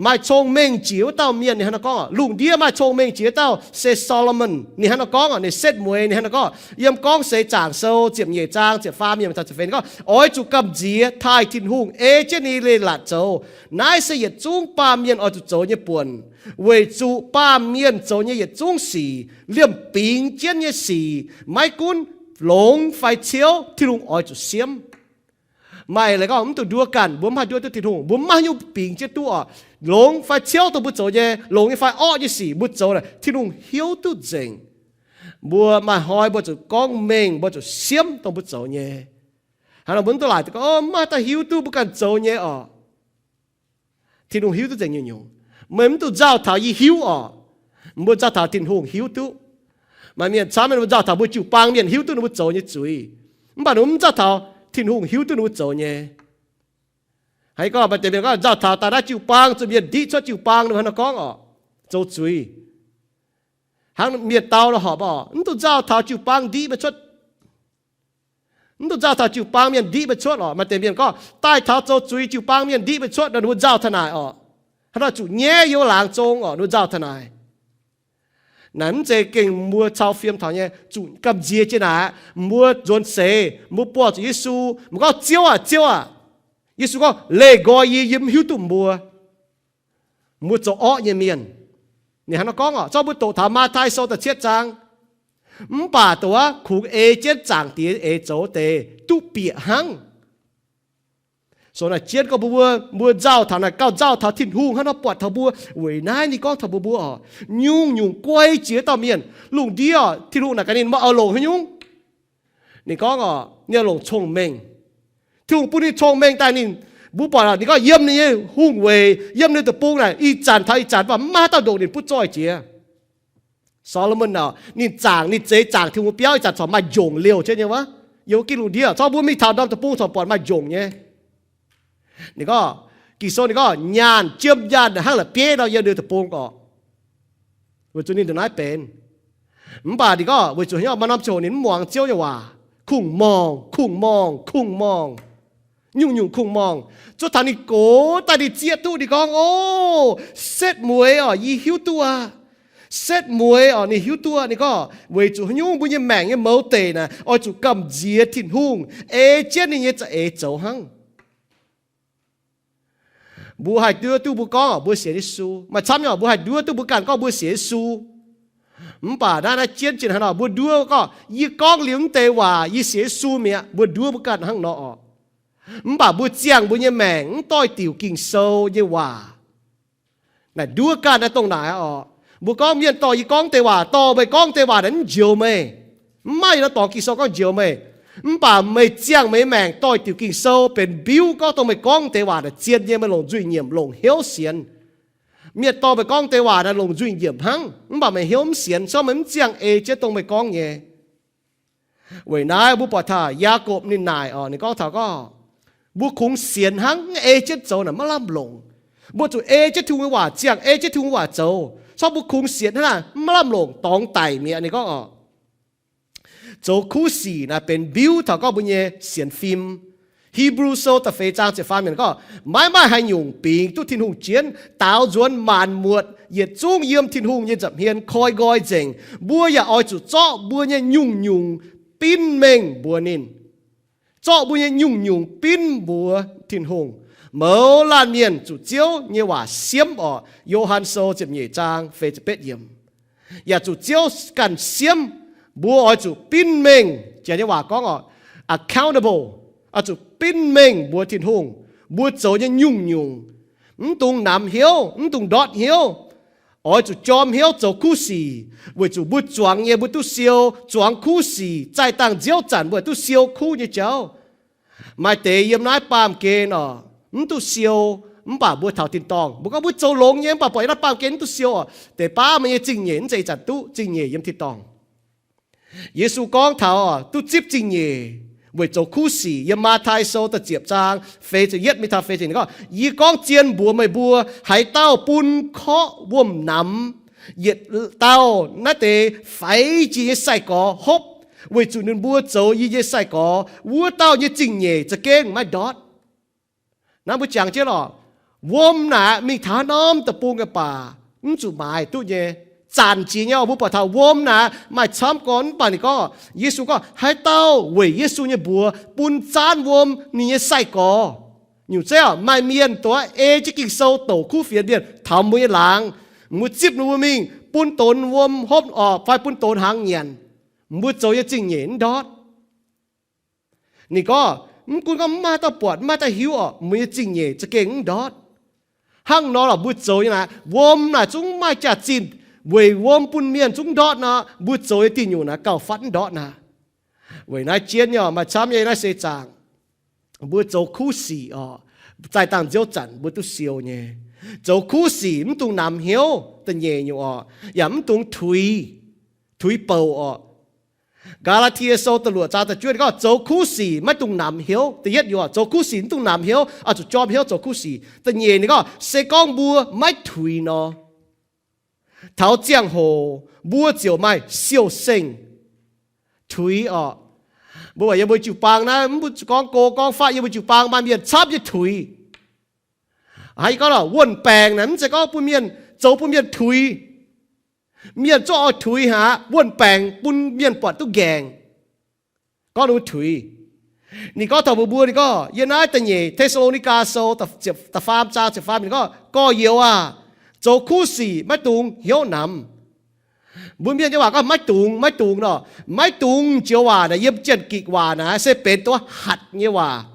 Maaih cong-mengh jiex wuov dauh mienh ninh hnangv nor gorngv oc, lungh ndiev maaih cong-mengh jiex wuov dauh se Solomon, ninh hnangv nor gorngv oc, ninh setv mueiz ninh hnangv nor gorngv. Yiem Gorngv Seix Zaangc Sou ziepc nyeic zaang ziepc faam yiem taux ziepc feix ninh gorngv, oix zuqc gamh nziex taaih Tin-Hungh, ei jienv ninh leiz-latc zoux. Naaiv se yietc zungv baamh mienh oix zuqc zoux nyei buonc, weic zuqc baamh mienh zoux nyei yietc zungv sic, liemh bingx jienv nyei sic, maiv gunv longx fai ciouv, Tin-Hungh oix zuqc siemv. Maaih leiz gorngv mv dungx nduov ganh, mbuo mv haih nduov duqv Tin-Hungh, mbuo mv maaih haaix nyungc bingx jienv duqv oc. Longx fai ciouv dongh mbuo zoux nyei, longx nyei fai orqv nyei sic mbuo zoux naaic, Tin-Hungh hiuv duqv nzengc. Mbuo maaih hnoi mbuo zuqc gorngv mengh, mbuo zuqc siemv dongh mbuo zoux nyei. Hnangv nor mbuo mv dungx laaic gorngv, o, mv maaih daaih hiuv duqv mbuo ganh zoux nyei oc. Tin-Hungh hiuv duqv nzengc nyungc-nyungc. Meih mv dungx nzauh taux yie hiuv oc. Mbuo nzauh taux Tin-Hungh hiuv duqv. Maaih mienh camv mienh mbuo nzauh taux mbuo jiu-baang mienh hiuv duqv ninh mbuo zoux nyei zuiz, mv baac ninh mbuo mv nzauh taux Tin-Hungh hiuv duqv ninh mbuo zoux nyei. Haiz gorngv maaih deix mienh gorngv nzauh taux daaih naaiv jiu-baang zuqc mienh ndiqv cuotv jiu-baang, ninh mbuo hnangv nor gorngv oc, zoux zuiz. Hnangv mienh dau nor horpc oc, mv dungx nzauh taux jiu-baang ndiqv mienh cuotv. Mv dungx nzauh taux jiu-baang mienh ndiqv mienh cuotv oc. Maaih deix mienh gorngv daaih taux zoux zuiz jiu-baang mienh ndiqv mienh cuotv nor, ninh mbuo nzauh taux naaic oc. Hnangv nor zuqc nyaiv yiem laangz zong oc, ninh mbuo nzauh taux naaic. Naaic mv zeiz gengh mbuo cau fiem taux nyei, zuqc gamh nziex jiex naaic aqv. Mbuo nzuonx seix, mbuo buangh zuqc Yesu, mbuo gorngv, Ziouv aac, Ziouv aac. Yesu gorngv, leih nqoi yie, yie mv hiuv duqv mbuo. Mbuo zoux orqv nyei mienh. Ninh hnangv nor gorngv oc. Zorqv mbuo doqc taux Matv^taai Sou da'cietv zaang. Mv baac dongh wuov kungx ei jienv Zaangc Diex eix zoux deix duqv bieqc hnangv. So naaic jienv gorngv mbuo, mbuo nzauh taux naaic gauh nzauh taux Tin-Hungh hnangv nor buatc taux mbuo. Weic naaiv ninh gorngv taux mbuo, mbuo oc, nyungc-nyungc guai jiex dauh mienh. Lungh ndiev oc, Tin-Hungh naaic gaax ninh, meih oix longc haaix nyungc? Ninh gorngv oc, ninh oix longc cong-mengh. Tin-Hungh bun ninh cong-mengh daaih ninh, mbuo buatc oc, ninh gorngv yiem ninh nyei hungh weic, yiem ninh deic-bung naaic, ih zanc taux ih zanc mv baac mv maaih haaix dauh ndongc ninh butv zoih jiex. Solomon oc, ninh zaangc, ninh zeix zaangc Tin-Hungh biauv ih zanc corc maaih njongc liouh jienv nyei wuov. Yiem wuov gitv lungh ndiev, zorqv mbuo mingh taux norm deic-bung corc buatc maaih njongc nyei. Ninh gorngv, Ging-Sou ninh gorngv nyaanh, jiem nyaanh hnangv la'bieiv nor yiem ninh deic-bung oc. Weic zuqc ninh ndongc naaiv benx. Mv baac ninh gorngv weic zuqc haaix nyungc, maaih norm ziangh hoc ninh mv muangx Ziouv nyei waac, kungx-morngh, kungx-morngh, kungx-morngh, nyungc-nyungc kungx-morngh. Zuov taux ninh gox daaih ninh zieqv duqv, ninh gorngv, o, setv mueiz oc, yie hiuv duqv aqv. Setv mueiz oc, ninh hiuv duqv aqv. Ninh gorngv weic zuqc haaix nyungc mbuo nyei maengc nyei mouz deic naaic oix zuqc gamh nziex Tin-Hungh, ei jienv ninh nyei za'eix zoux hnangv. Mbuo haih nduov duqv mbuo gorngv oc, mbuo sienx Yesu. Maaih camv nyei oc, mbuo haih nduov duqv mbuo ganh gorngv mbuo sienx Yesu. Mv baac naaiv, naaiv jienv jiex hnangv nor, mbuo nduov gorngv, yie gorngv liuz mv deix waac, yie sienx Yesu mi'aqv, mbuo nduov mbuo ganh hnangv nor oc. Mv baac mbuo ziangh mbuo nyei maengc mv doix-diuc Ging-Sou nyei waac. Naaic nduov ganh naaiv dongh naaic oc. Mbuo gorngv mienh dorh yie gorngv deix waac, dorh meih gorngv deix waac naaic mv njoux meih. Mv maaih yietc norm dorngx Ging-Sou gorngv njoux meih. Mv baac meih ziangh meih maengc doix-diuc Ging-Sou benx mbiuv gorngv dongh meih gorngv deix waac naaic zien nyei, meih longc nzuih nyiemc, longc hnyouv sienx. Mienh dorh meih gorngv deix waac naaic longc nzuih nyiemc hnangv, mv baac meih hnyouv mv sienx, se gorngv meih mv ziangh ei jienv dongh meih gorngv nyei. Weic naaiv mbuo buatc taux Yaagorpc ninh naaic oc, ninh gorngv taux gorngv, mbuo kungx sienx hnangv, mv ei jienv zoux naaic maiv lamh longc. Mbuo zuqc ei jienv Tin-Hungh nyei waac ziangh, ei jienv Tin-Hungh waac zoux. Corc mbuo kungx sienx hnangv naaic mv lamh longc, dorngx daic mi'aqv. Ninh gorngv oc, zoux kuv sic naaic benx mbiuv taux gorngv mbuo nyei sienx fim. Hipv^lu Sou da'feix zaang ziepc faam yiemc gorngv, maiv maaih haaix nyungc bingx duqv Tin-Hungh jienv. Daaux nzuonx maanc muotc yietc zungv yiem Tin-Hungh nyei nza'hmien koi nqoi nzengc. Mbuo yaac oix zuqc zorqv mbuo nyei nyungc-nyungc binv mengh mbuox ninh. Zorqv mbuo nyei nyungc-nyungc binv mbuox Tin-Hungh. Mouz laanh mienh zuqc Ziouv nyei waac siemv orqc. Yo^han Sou ziepc nyeic zaang feix ziepc betv yiemc. Yaac zuqc Ziouv ganh siemv. Mbuo oix zuqc binv mengh, janx nyei waac gorngv orqc, accountable, oix zuqc binv mengh mbuox Tin-Hungh mbuo zoux nyei nyungc-nyungc. Mv dungx namx hnyouv, mv dungx ndortv hnyouv. Oix zuqc jorm hnyouv zoux kuv sic, weic zuqc mbuo zuangx nyei mbuo duqv siou. Zuangx kuv sic zaih dangh nziouv zanc mbuo duqv siou kuv nyei jauv. Maaih deix yiem naaiv baamh gen orqc, mv duqv siou, mv baac mbuo taux tin-dorngh. Mbuo gorngv mbuo zoux longx nyei, mv baac buatc yiem naaiv baamh gen mv duqv siou orqc. Deix baav meih nyei zingh nyeic mv zeiz ih zanc duqv, zingh nyeic yiem tin-dorngh. Yesu gorngv taux duqv zipv zingh nyeic weic zoux kuv sic. Yiem Matv^tai Sou da'ziepc zaang feix ziepc yietv mingh taux feix ziepc nyeic gorngv, yie gorngv zien mbuox meih mbuo, haaix dauh bun korqv wuom-namx yietc dauh naaiv deix faix jiex nyei sai-gorx hopv weic zuqc ninh mbuo zoux yie nyei sai-gorx, wuov dauh nyei zingh nyeic za'gengh maiv ndortv. Naaiv mbuo jangx jienv orqc, wuom naaic mingh taux haaix norm deic-bung nyei baac mv zuqc maaiz duqv nyei. Zanc jiex nyei orqc, mbuo buatc taux wuom naaic maaih camv gorn, mv baac ninh gorngv, Yesu gorngv haaix dauh weic Yesu nyei mbuox bun zaanv wuom ninh nyei sai-gorx. Nyungc zeiv orqc, maaih mienh dongh ei jienv Ging-Sou douc kuv fienx mienh taux mbuo nyei laangz, mbuo zipv ninh mbuo mingh bun donx wuom hopv orqc fai bun donx hnaangx nyanc, mbuo zoux nyei zingh nyeic mv ndortv. Ninh gorngv, mv gunv gorngv mv maaih dauh buatc, mv maaih dauh hiuv orqc, mbuo nyei zingh nyeic za'gengh mv ndortv. Hnangv nor lorqc, mbuo zoux nyei naaic, wuom naaic zungv maaih jaax-zinh weic wuom bun mienh zungv ndortv nor, mbuo zoux nyei diuh nyungc naaic gauh fatv mv ndortv naaic. Weic naaiv jienv nyei orqc, maaih camv nyei naaiv seix zaangc, mbuo zoux kuv sic orqc, zaih dangh nziouv zanc mbuo duqv siou nyei. Zoux kuv sic mv dungx namx hnyouv, da'nyeic nyungc orqc, yaac mv dungx tuix, tuix bouc orqc. Gaa^laa^tie Sou da'luoqc zaang da'juov ninh gorngv zoux kuv sic maiv dungx namx hnyouv. Da'yietv nyungc orqc, zoux kuv sic mv dungx namx hnyouv, oix zuqc jorm hnyouv zoux kuv sic. Da'nyeic ninh gorngv se gorngv mbuo maiv tuix nor, taux ziangh hoc mbuo ziouc maaih siou-sengh, tuix orqc. Mbuo buatc yiem mbuo jiu-baang naaiv, mv bun gorngv go gorngv fatv, yiem mbuo jiu-baang maaih mienh camv nyei tuix. Haaix gorngv lorqc, wuon-baengc naaic mv zeiz gorngv bun mienh, zoux bun mienh tuix. Mienh zorqv oix tuix haic, wuon-baengc bun mienh buatc duqv nqaengc, gorngv ninh mbuo tuix. Ninh gorngv taux mbuox mbuo, ninh gorngv yiem naaiv da'nyeic Te^saa^lo^ni^gaa Sou da'faam zaang ziepc faam, ninh gorngv, gorx-youz aah, zoux kuv sic maiv dungx hnyouv namx. Mbuo mienh nyei waac gorngv maiv dungx, maiv dungx nor, maiv dungx joux waac naaic yiem Janx-Gikc waac naaic se benx dongh hatc nyei waac.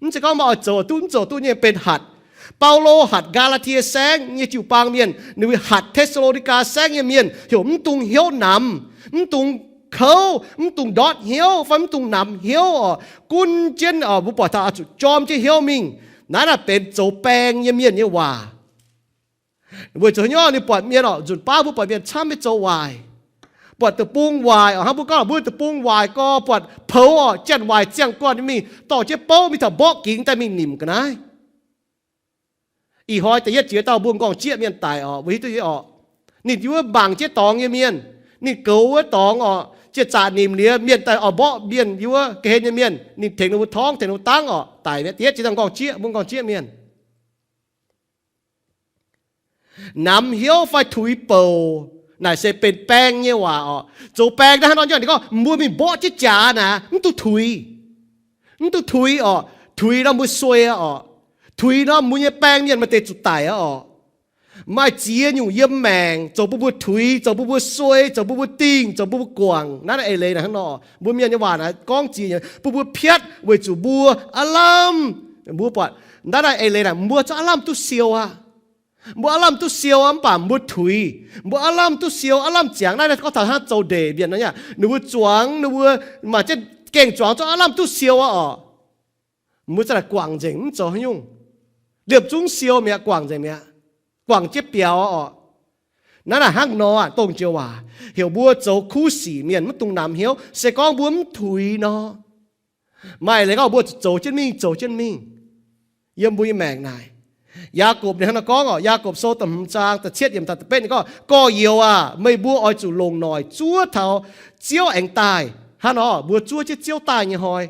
Mv zeiz gorngv maaih oix zoux duqv mv zoux duqv nyei, benx hatc. Baulo hatc Gaa^laa^tie Saengv nyei jiu-baang mienh, ninh mbuo hatc Te^saa^lo^ni^gaa Saengv nyei mienh heuc mv dungx hnyouv namx, mv dungx kouv, mv dungx ndortv hnyouv fai mv dungx namx hnyouv orqc. Gunv jienv orqc, mbuo buatc taux oix zuqc jorm jienv hnyouv mingh. Naaiv naaic benx zoux baeng nyei mienh nyei waac. Weic zuqc haaix nyungc, ninh buatc mienh orqc, nzunc baav mbuo buatc mienh camv nyei zoux waaic, buatc deic-bung waaic orqc, hnangv mbuo gorngv mbuo deic-bung waaic gorx, buatc poux orqc, janx waaic ziangh gorn mingh dorh jienv bouv mingh taux mborqv gingx daaih mingh nimc ga'naaiv. Ih hnoi da'yietv jiex dauh mbuo m'nqorngv-jieqv mienh daic orqc, mbuo hiuv duqv nyei orqc. Ninh yiem wuov mangc jienv dorngx nyei mienh, ninh goux wuov dorngx orqc, jiex zaqc nimc liuz mienh daaih oix mborqv mienh yiem wuov ga'hlen nyei mienh, ninh tengx ninh mbuo torngv, tengx ninh mbuo dangv orqc, daic mi'aqv. Da'yietv jiex dauh m'nqorngv-jieqv, m'nqorngv-jieqv mienh. Namx hnyouv fai tuix bouc naaic se benx baeng nyei waac orqc. Zoux baeng naaiv hnangv nor, ninh gorngv mbuo mingh mborqv jienv jaax naaic, mv dungx tuix. Mv dungx tuix orqc. Tuix nor mbuo suei aqv orqc. Tuix nor mbuo nyei baeng mienh maaih deix zuqc daic aqv orqc. Maaih ziex nyungc yiem maengc zoux bun mbuo tuix, zoux bun mbuo suei, zoux bun mbuo dingh, zoux bun mbuo guangc. Naaiv eix leiz naaic hnangv nor, mbuo mienh nyei waac naaic gorngv ziex nyungc, bun mbuo piatv weic zuqc mbuo aav lamh, mbuo buatc naaiv eix leiz naaic mbuo zungv aav lamh duqv siou aqv. Mbuo aav lamh duqv siou aqv, mv baac mbuo tuix. Mbuo aav lamh duqv siou, aav lamh ziangx. Naaiv gorngv taux hnangv zoux ndeic mienh nor, ninh mbuo zuangx, ninh mbuo maaih ziex gengh zuangx zungv aav lamh duqv siou aqv orqc. Mbuo za'naaic guangc nzengc mv zoux haaix nyungc. Liemh zungv siou mi'aqv, guangc nzengc mi'aqv, guangc jienv biaux orqc. Naaiv naaic hnangv nor aqv, dongh joux waac heuc mbuo zoux kuv sic mienh maiv dungx namx hnyouv, se gorngv mbuo mv tuix nor. Maaih leiz gorngv mbuo zuqc zoux jienv mingh, zoux jienv mingh. Yiem mbuo nyei maengc naaic, Yaagorpc ninh hnangv nor gorngv orqc, Yaagorpc Sou da'hmz zaang da'cietv yiemc daaih da'betv ninh gorngv, Gorx-youz aac, meih mbuo oix zuqc longc noic zuov taux Ziouv aengx daaih. Hnangv nor mbuo zuov jienv Ziouv daaih nyei hnoi,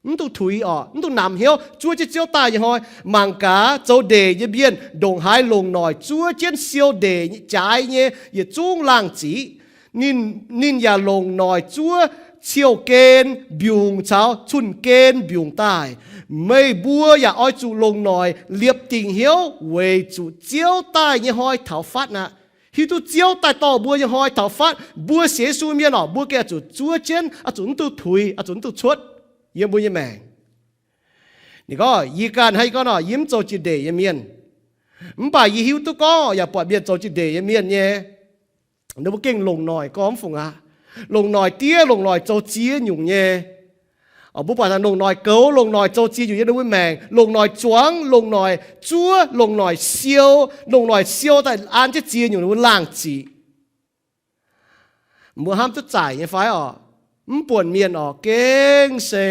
mv dungx tuix orqc, mv dungx namx hnyouv, zuov jienv Ziouv daaih nyei hnoi. Mangc gaax, zoux ndeic nyei mienh ndongc haaix longc noic zuov jienv siou ndeic jaaix nyei yietc zungv laangh ziqc. Ninh, ninh yaac longc noic zuov ciou-gen mbiungc caux cun-gen mbiungc daaih. Meih mbuo yaac oix zuqc longc noic liepc dingc hnyouv weic zuqc Ziouv daaih nyei hnoi taux fatv aqv. Hiuv duqv Ziouv daaih dorh mbuo nyei hnoi taux fatv, mbuo sienx Yesu mienh orqc, mbuo gengh oix zuqc zuov jienv, oix zuqc mv dungx tuix, oix zuqc mv dungx cuotv yiem mbuo nyei maengc. Ninh gorngv, Yie ganh hnangv, yie gorngv nor, yie mv zoux jiex ndeic nyei mienh, mv baac yie hiuv duqv gorngv yaac buatc mienh zoux jiex ndeic nyei mienh nyei, ninh mbuo gengh longc noic gorngv mv fungc aqv. Longc noic diev, longc noic zoux ziex nyungc nyei. Mbuo buatc longc noic goux, longc noic zoux ziex nyungc yiem ninh mbuo maengc, longc noic zuangx, longc noic zuov, longc noic siou, longc noic siou daaih an jienv ziex nyungc ninh mbuo laangh ziqc. Mbuo hnamv duqv zaaic nyei fai orqc? Mv buonc mienh orqc, gengh se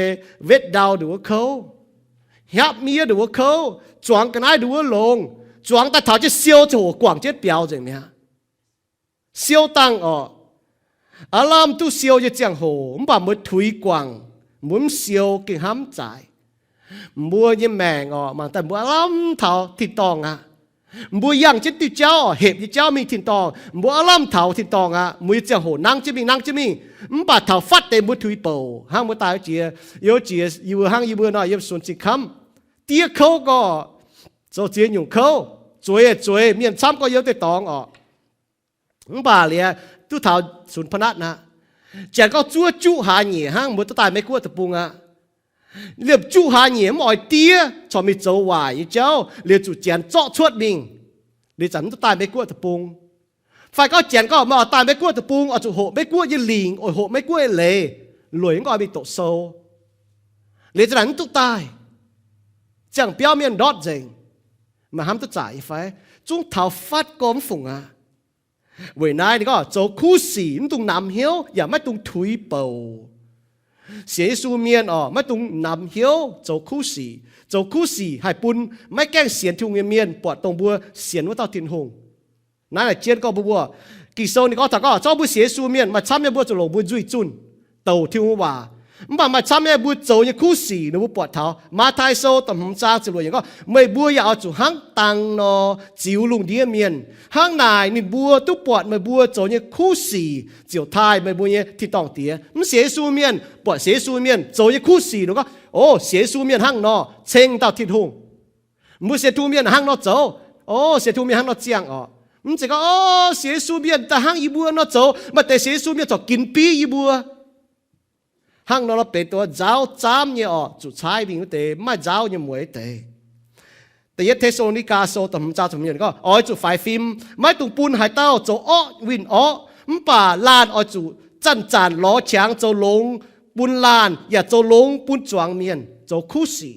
wetv ndau ndongc wuov kouv, hnyapv miev ndongc wuov kouv, zuangx ga'naaiv ndongc wuov longx, zuangx daaih taux jienv siou ziangh hoc guangc jienv biaux nzengc mi'aqv. Siou dangh orqc, aav lamh duqv siou nyei ziangh hoc, mv baac mbuo tuix guangc, mbuo mv siou gengh hnamv zaaic. Mbuo nyei maengc orqc, mangc daaih mbuo aav lamh taux tin-dorngh aqv. Mbuo yangh jienv diuh jauv orqc, hepc nyei jauv mingh tin-dorngh, mbuo aav lamh taux tin-dorngh aqv. Mbuo nyei ziangh hoc nangv jienv mingh, nangv jienv mingh, mv baac taux fatv deix mbuo tuix bouc hnangv mbuo daaih jiex, yie jiex, yie mbuo hnangv yie mbuo nor yiem Sun Cin Kamv, diev kouv gorqv, zoux ziex nyungc kouv, zueiz zueiz, mienh camv gorx-youz deix dorngx orqc. Mv baac liuz duqv taux Sun Panatv aqv. Janx gorngv zuov juqv hlaax nyeic hnangv, mbuo duqv daaih Meiv Guoqv deic-bung aqv. Liemh juqv hlaax nyeic mv oix diev, corc mingh zoux waaic nyei jauv, liuz zuqc janx zorqv cuotv mingh, liuz zanc mv duqv daaih Meiv Guoqv deic-bung. Fai gorngv janx gorngv meih oix daaih Meiv Guoqv deic-bung, oix zuqc hoqc Meiv Guoqv nyei lingc, oix hoqc Meiv Guoqv nyei leiz, lueic mv oix mingh doqc sou, liuz zanc naaic mv duqv daaih. Ziangh biauv mienh ndortv nzengc. Meih hnamv duqv zaaic nyei fai? Zungv taux fatv gorngv mv fungc aqv. Weic naaiv ninh gorngv zoux kuv sic mv dungx namx hnyouv yaac maiv dungx tuix bouc. Sienx Yesu mienh orqc, maiv dungx namx hnyouv zoux kuv sic. Zoux kuv sic haih bun maiv gaengh sienx Tin-Hungh nyei mienh buatc dongh mbuo sienx wuov dauh Tin-Hungh. Naaiv naaic jienv gorngv mbuo, mbuo Ging-Sou ninh gorngv taux gorngv zorqv mbuo sienx Yesu mienh, maaih camv nyei mbuo zuqc longc mbuo nzuih zunh douc Tin-Hungh waac. Mv baac maaih camv nyei mbuo zoux nyei kuv sic ninh mbuo buatc taux. Matv^taai Sou da'hmz zaang ziepc luoqc yiemc gorngv, Meih mbuo yaac oix zuqc hnangv dangh nor ziux lungh ndiev mienh. Hnangv naaic ninh mbuo duqv buatc meih mbuo zoux nyei kuv sic ziouc taaih meih mbuo nyei tin-dorngh Diex. Mv sienx Yesu mienh buatc sienx Yesu mienh zoux nyei kuv sic ninh gorngv, O, sienx Yesu mienh hnangv nor ceng dauh Tin-Hungh. Mbuo sienx Tin-Hungh mienh hnangv nor zoux, O, sienx Tin-Hungh mienh hnangv nor ziangh orqc. Mv zeiz gorngv, O, sienx Yesu mienh daaih hnangv yie mbuo nor zoux, maaih deix sienx Yesu mienh corc ginx bieiv yie mbuo. Hnangv nor lorqc, benx dongh nzaauv zaamv nyei orqc, zuqc caaiv mingh wuov deix, mv maaih nzaauv nyei mueiz deix. Da'yietv Te^saa^lo^ni^gaa Sou da'hmz zaang ziepc hmz gorngv, Oix zuqc faix fim, maiv dungx bun haaix dauh zoux orqv winh orqv, mv baac laanh oix zuqc zanc-zanc lorz qangx zoux longx bun laanh, yaac zoux longx bun zuangx mienh, zoux kuv sic.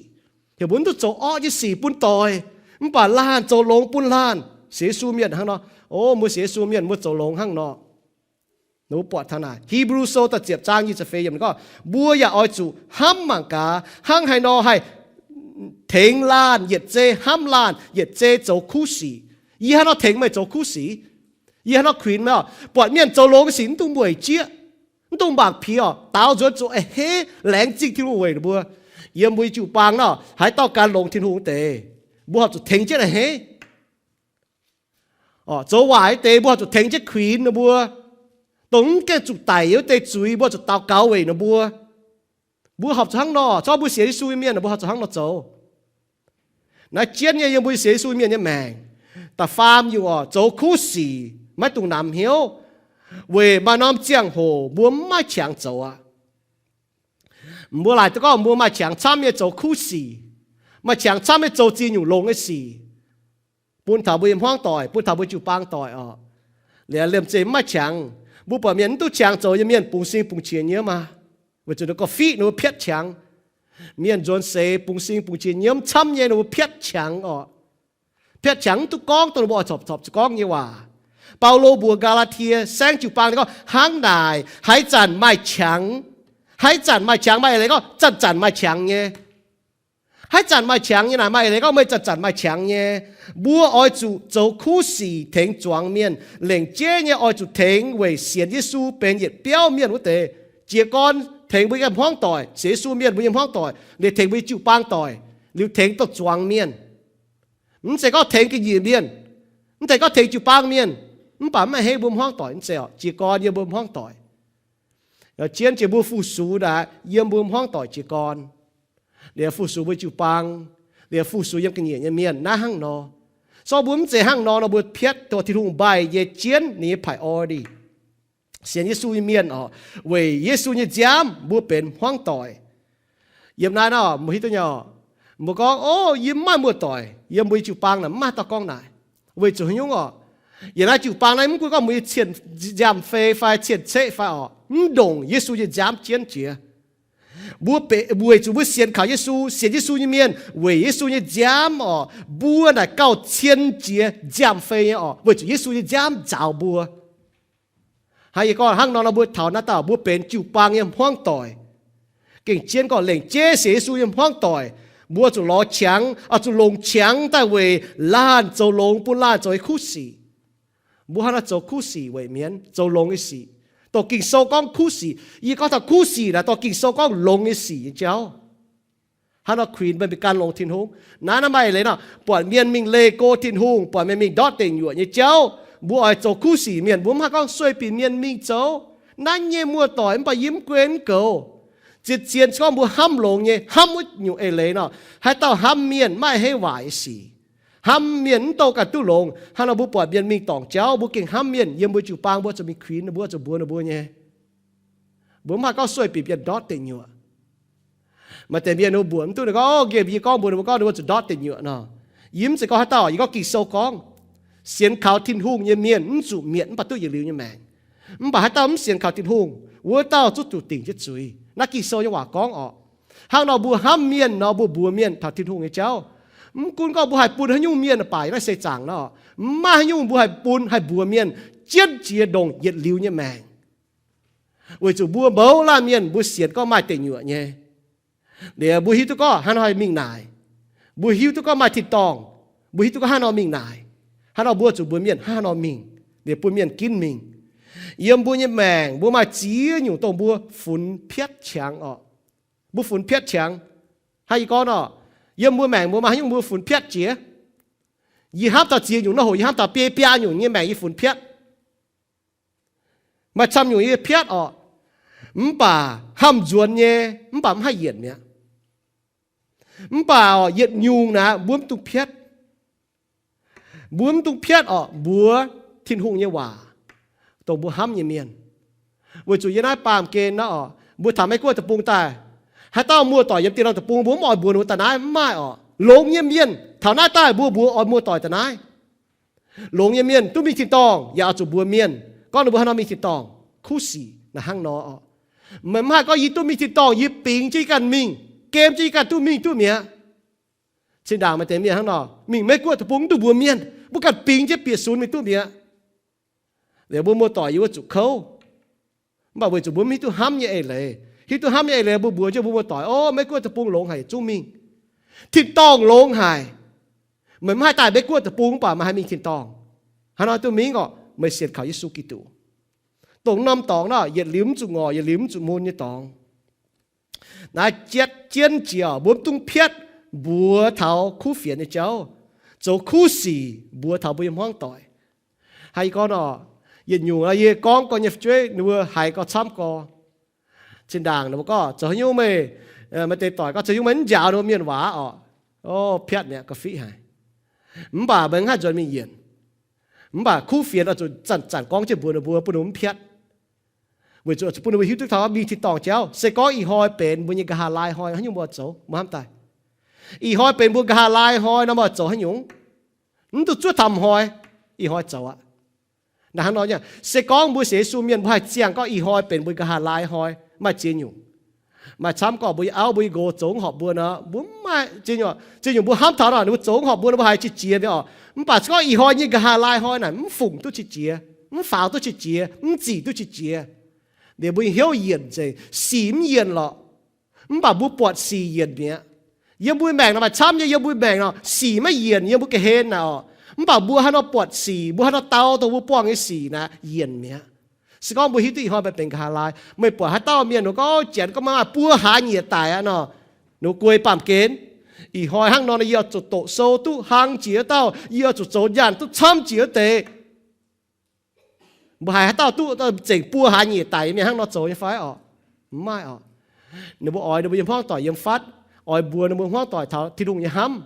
Heuc mbuo mv duqv zoux orqv nyei sic bun doic, mv baac laanh zoux longx bun laanh. Sienx Yesu mienh hnangv nor. O, mbuo sienx Yesu mienh mbuo zoux longx hnangv nor. Buatc taux naaic Hipv^lu Sou da'ziepc zaang nyic ziepc feix yiemc gorngv, Mbuo yaac oix zuqc hnamv mangc gaax hnangv haaix nor haih tengx laanh yietc zei hnamv laanh, yietc zei zoux kuv sic. Yie hnangv nor tengx meih zoux kuv sic. Yie hnangv nor kuinx meih oc. Buatc mienh zoux longx sic mv dungx mueic jieqv, mv dungx mangc piex oc. Daaux nzuonx zuqc a'hneiv, laengz zingh Tin-Hungh weic ninh mbuo. Yiem mbuo nyei jiu-baang nor, haaix dauh gan longx Tin-Hungh wuov deix, mbuo horpc zuqc tengx jienv a'hneiv. Zoux waaic wuov deix mbuo horpc zuqc tengx jienv kuinx ninh mbuo. Dongh mv gaengh zuqc daic wuov deix zuiz mbuo horpc zuqc daux gaux weic ninh mbuo. Mbuo horpc zuqc hnangv nor, zorqv mbuo sienx Yesu nyei mienh mbuo horpc zuqc hnangv nor zoux. Naaiv jienv nyei yiem mbuo sienx Yesu mienh nyei maengc. da'faam nyungc oc, zoux kuv sic maiv dungx namx hnyouv, weic maaih norm ziangh hoc mbuo mv maaih qangx zoux aqv. Mbuo laaic duqv gorngv mbuo maaih qangx camv nyei zoux kuv sic, maaih qangx camv nyei zoux ziex nyungc longx nyei sic, bun taux mbuo nyei hmuangv doic, bun taux mbuo jiu-baang doic oc. Liuz liemh zeih mv maaih qangx, mbuo buatc mienh mv duqv qangx zoux nyei mienh bungx sing bungx qiex nyiemv aqv, weic zuqc ninh gauh fiqv ninh mbuo piatv qangx. Mienh nzuonx seix bungx sing bungx qiex nyiemv camv nyei ninh mbuo piatv qangx oc. Piatv qangx mv duqv gorngv dongh ninh mbuo oix corc corc zuqc gorngv nyei waac. Baulo mbuox Gaa^laa^tie saengv jiu-baang ninh gorngv, hnangv naaic haaix zanc maaih qangx, haaix zanc maaih qangx, maaih eix leiz gorngv zanc-zanc maaih qangx nyei. Haaix zanc maaih qangx nyei naaic, maaih eix leiz gorngv meih zanc-zanc maaih qangx nyei. Mbuo oix zuqc zoux kuv sic tengx zuangx mienh. Lengc jeiv nyei oix zuqc tengx weic sienx Yesu benx yietc biauv mienh wuov deix. Jiez gorn tengx mbuo nyei hmuangv doic, sienx Yesu mienh mbuo nyei hmuangv doic, liuz tengx mbuo nyei jiu-baang doic, liuz tengx dongh zuangx mienh. Mv zeiz gorngv tengx ga'nyiec mienh, mv zeiz gorngv tengx jiu-baang mienh, mv baac mv maaih henv mbuo hmuangv doic, mv zeiz oc, jiez gorn yiem mbuo hmuangv doic. Jienv jiex mbuo fu-sux naaic yiem mbuo hmuangv doic jiez gorn. Liuz fu-sux mbuo jiu-baang, liuz fu-sux yiem ga'nyiec nyei mienh naaiv hnangv nor. Sorng mbuo mv zeiz hnangv nor nor mbuo piatv dongh Tin-Hungh mbaih nyei jienv ninh nyei priority. Sienx Yesu nyei mienh oc, weic Yesu nyei nziaamv mbuo benx hmuangv doic. Yiem naaiv nor mbuo hiuv duqv nyei oc, mbuo gorngv, o, yie mv maaih muoz-doic, yiem mbuo nyei jiu-baang naaic mv maaih dauh gorngv naaic. Weic zuqc haaix nyungc oc? Yiem naaiv jiu-baang naaiv mv gunv gorngv mbuo nyei cien nziaamv-fei fai cien-ceqv fai oc, mv ndongc Yesu nyei nziaamv jienv jiex. Mbuo weic zuqc mbuo sienx kaux Yesu, sienx Yesu nyei mienh weic Yesu nyei nziaamv oc, mbuo naaic gauh cien jiex nziaamv-fei nyei oc, weic zuqc Yesu nyei nziaamv nzaaux mbuo. Hnangv yie gorngv hnangv nor nor mbuo taux naaiv dauh mbuo benx jiu-baang nyei hmuangv doic. Gengh jienv gorngv lengc jeiv sienx Yesu nyei hmuangv doic, mbuo zuqc lorz qangx, oix zuqc longc qangx daaih weic laanh zoux longx, bun laanh zoux nyei kuv sic. Mbuo hnangv naaiv zoux kuv sic weic mienh, zoux longx nyei sic. Dongh Ging-Sou gorngv kuv sic, yie gorngv taux kuv sic naaic dongh Ging-Sou gorngv longx nyei sic nyei jauv. Hnangv nor kuinx meih mingh gan longx Tin-Hungh. Naaiv naaiv maaih eix leiz nor, buatc mienh mingh leih go Tin-Hungh, buatc mienh mingh ndortv deic nyuoqc nyei jauv, mbuo oix zoux kuv sic mienh, mbuo mv haih gorngv sueih binc mienh mingh zoux. Naaiv nyei muoz-doic mv baac yie mv gunv mv goux. Zien-zien gorngv mbuo hnamv longx nyei, hnamv wuov nyungc eix leiz nor, haaix dauh hnamv mienh maaih hei waaic nyei sic. Hnamv mienh mv douh ganh duqv longx. Hnangv nor mbuo buatc mienh mingh dorngc jauv, mbuo gengh hnamv mienh, yiem mbuo jiu-baang mbuo zuqc mingh kuinx ninh mbuo, zuqc mbuox ninh mbuo nyei. Mbuo mv haih gorngv sueih binc mienh ndortv deic nyuoqc. Maaih deix mienh ninh mbuo mbuox mv duqv, ninh gorngv, o, nqemh yie gorngv mbuox ninh mbuo gorngv ninh mbuo zuqc ndortv deic nyuoqc nor. Yie mv zeiz gorngv haaix dauh, yie gorngv Ging-Sou gorngv, sienx kaux Tin-Hungh nyei mienh mv zuqc mietc mv baac duqv yietc liuz nyei maengc. Mv baac haaix dauh mv sienx kaux Tin-Hungh, wuov dauh zungv zuqc dingc jienv zuiz. Naaiv Ging-Sou nyei waac gorngv orqc. Hnangv nor mbuo hnamv mienh nor, mbuo mbuox mienh taux Tin-Hungh nyei jauv. Mv gunv gorngv mbuo haih bun haaix nyungc mienh baac yiem naaiv seix zaangc nor, mv maaih haaix nyungc mbuo haih bun haih mbuox mienh jienv jiex ndongc yietc liuz nyei maengc. Weic zuqc mbuo mouz laanh mienh mbuo sienx gorngv maaih deic nyuoqc nyei. Liuz mbuo hiuv duqv gorngv hnangv nor mingh naaic. Mbuo hiuv duqv gorngv maaih tin-dorngh. Mbuo hiuv duqv gorngv hnangv nor mingh naaic. Hnangv nor mbuo zuqc mbuox mienh hnangv nor mingh, liuz bun mienh ginv mingh. Yiem mbuo nyei maengc mbuo maaih ziex nyungc dongh mbuo funx piatv qangx orqc. Mbuo funx piatv qangx. Hnangv yie gorngv nor, yiem mbuo maengc mbuo maaih haaix nyungc mbuo funx piatv jiex? Yie hnamv taux ziex nyungc, nor hoc yie hnamv taux biei biaa nyungc nyei maengc yie funx piatv. Maaih camv nyungc yie piatv orqc, mv baac hnamv nzuonx nyei, mv baac mv haih yienc mi'aqv. Mv baac orqc, yietc nyungc naaic mbuo mv dungx piatv. Mbuo mv dungx piatv orqc, mbuox Tin-Hungh nyei waac, dongh mbuo hnamv nyei mienh. Weic zuqc yiem naaiv baamh gen nor orqc, mbuo taux Meiv Guoqv deic-bung daaih, haaix dauh muoz-doic yiem dieh norm deic-bung mbuo mv oix mbuox ninh mbuo daaih naaiv, mv maaih orqc. Longx nyei mienh taux naaiv daaih mbuo mbuox oix muoz-doic daaih naaiv. Longx nyei mienh duqv mingh tin-dorngh yaac oix zuqc mbuox mienh gorngv ninh mbuo hnangv nor mingh tin-dorngh. Kuv sic naaiv hnangv nor orqc. Meih mv haih gorngv yie duqv mingh tin-dorngh yie bingx jienv yie ganh mingh, gem jienv yie ganh duqv mingh duqv mi'aqv. Zinh ndaangc maaih deix mienh hnangv nor mingh Meiv Guoqv deic-bung mv dungx mbuox mienh, mbuo ganh bingx jienv bieqc sunx mingh duqv mi'aqv. Liuz mbuo muoz-doic yie mbuo zuqc kouv. Mv baac weic zuqc mbuo mv hiuv duqv hnamv nyei eix leiz. Hiuv duqv hnamv nyei eix leiz mbuo mbuox jienv mbuo muoz-doic, o, Meiv Guoqv deic-bung longx haic, zungv mingh. Tin-dorngh longx haic. Meih mv haih daaih Meiv Guoqv deic-bung mv baac meih haih mingh tin-dorngh. Hnangv nor duqv mingh orqc, meih sienx kaux Yesu Giduc. Dongh norm dorngx nor yietc liuz mv zuqc ngorc yietc liuz mv zuqc mun nyei dorngx. Naaiv jienv jiex orqc, mbuo mv dungx piatv mbuox taux kuv fienx nyei jauv, zoux kuv sic mbuox taux mbuo nyei hmuangv doic. Hnangv yie gorngv nor, yietc nyungc yie gorngv gorx nyei fu'jueiv ninh mbuo haiz gorx camv gorx. Zinh ndaangc ninh mbuo gorngv, zoux haaix nyungc meih, maaih deix doic gorngv, zoux haaix nyungc meih mv njaaux ninh mbuo mienh waac orqc. O, piatv mi'aqv, ga'fiqv haic. Mv baac meih mv haih nzuonx mingh yienc. Mv baac kuv fienx oix zuqc zanc-zanc gorngv jienv mbuox ninh mbuo, bun ninh mbuo mv piatv. Weic zuqc oix zuqc bun ninh mbuo hiuv duqv taux mingh tin-dorngh jauv. Se gorngv ih hnoi benx mbuo nyei nqa'haav laai hnoi, haaix nyungc mbuo oix zoux, mbuo hnamv daaih. Ih hnoi benx mbuo nqa'haav laai hnoi nor, mbuo oix zoux haaix nyungc? Mv duqv zuov taux m'hnoi, ih hnoi zoux aqv. Naaiv hnangv nor nyei, se gorngv mbuo sienx Yesu mienh, mbuo haih ziangh gorngv ih hnoi benx mbuo nqa'haav laai hnoi, maaih ziex nyungc. Maaih camv gorngv mbuo nyei auv, mbuo nyei nqox zoux mv horpc mbuo nor, mbuo mv maaih ziex nyungc. Ziex nyungc mbuo hnamv taux nor, ninh mbuo zoux mv horpc mbuo nor, mbuo haiz qiex jiez mi'aqv oc. Mv baac se gorngv ih hnoi nyei nqa'haav laai hnoi naaic, mv fungc duqv qiex jiez, mv faaux duqv qiex jiez, mv zic duqv qiex jiez, liuz mbuo nyei hnyouv yienc nzengc, sic mv yienc lorqc. Mv baac mbuo buatc sic yienc mi'aqv. Yiem mbuo maengc nor maaih camv nyei, yiem mbuo maengc nor sic maiv yienc yiem mbuo ga'hlen naaic oc. Mv baac mbuo haaix nor buatc sic, mbuo haaix nor dau dongh mbuo buangh nyei sic naaic yienc mi'aqv. Se gorngv mbuo hiuv duqv ih hnoi mbuo benx nqa'haav laai, meih buatc haaix dauh mienh ninh gorngv janx gorngv maaih buo hlaax nyieqc daic aqv nor, ninh guei baamh gen. Ih hnoi hnangv nor, yie oix zuqc doqc sou duqv hlang jiex wuov dauh, yie oix zuqc zoux nyaanh duqv camv jiex wuov deix. Mbuo haiz haaix dauh duqv zengc buo hlaax nyieqc daic mienh hnangv nor zoux nyei fai oc? Mv maaih oc. Ninh mbuo oix ninh mbuo nyei hmuangv doic yiem fatv, oix mbuox ninh mbuo hmuangv doic taux Tin-Hungh nyei hnamv.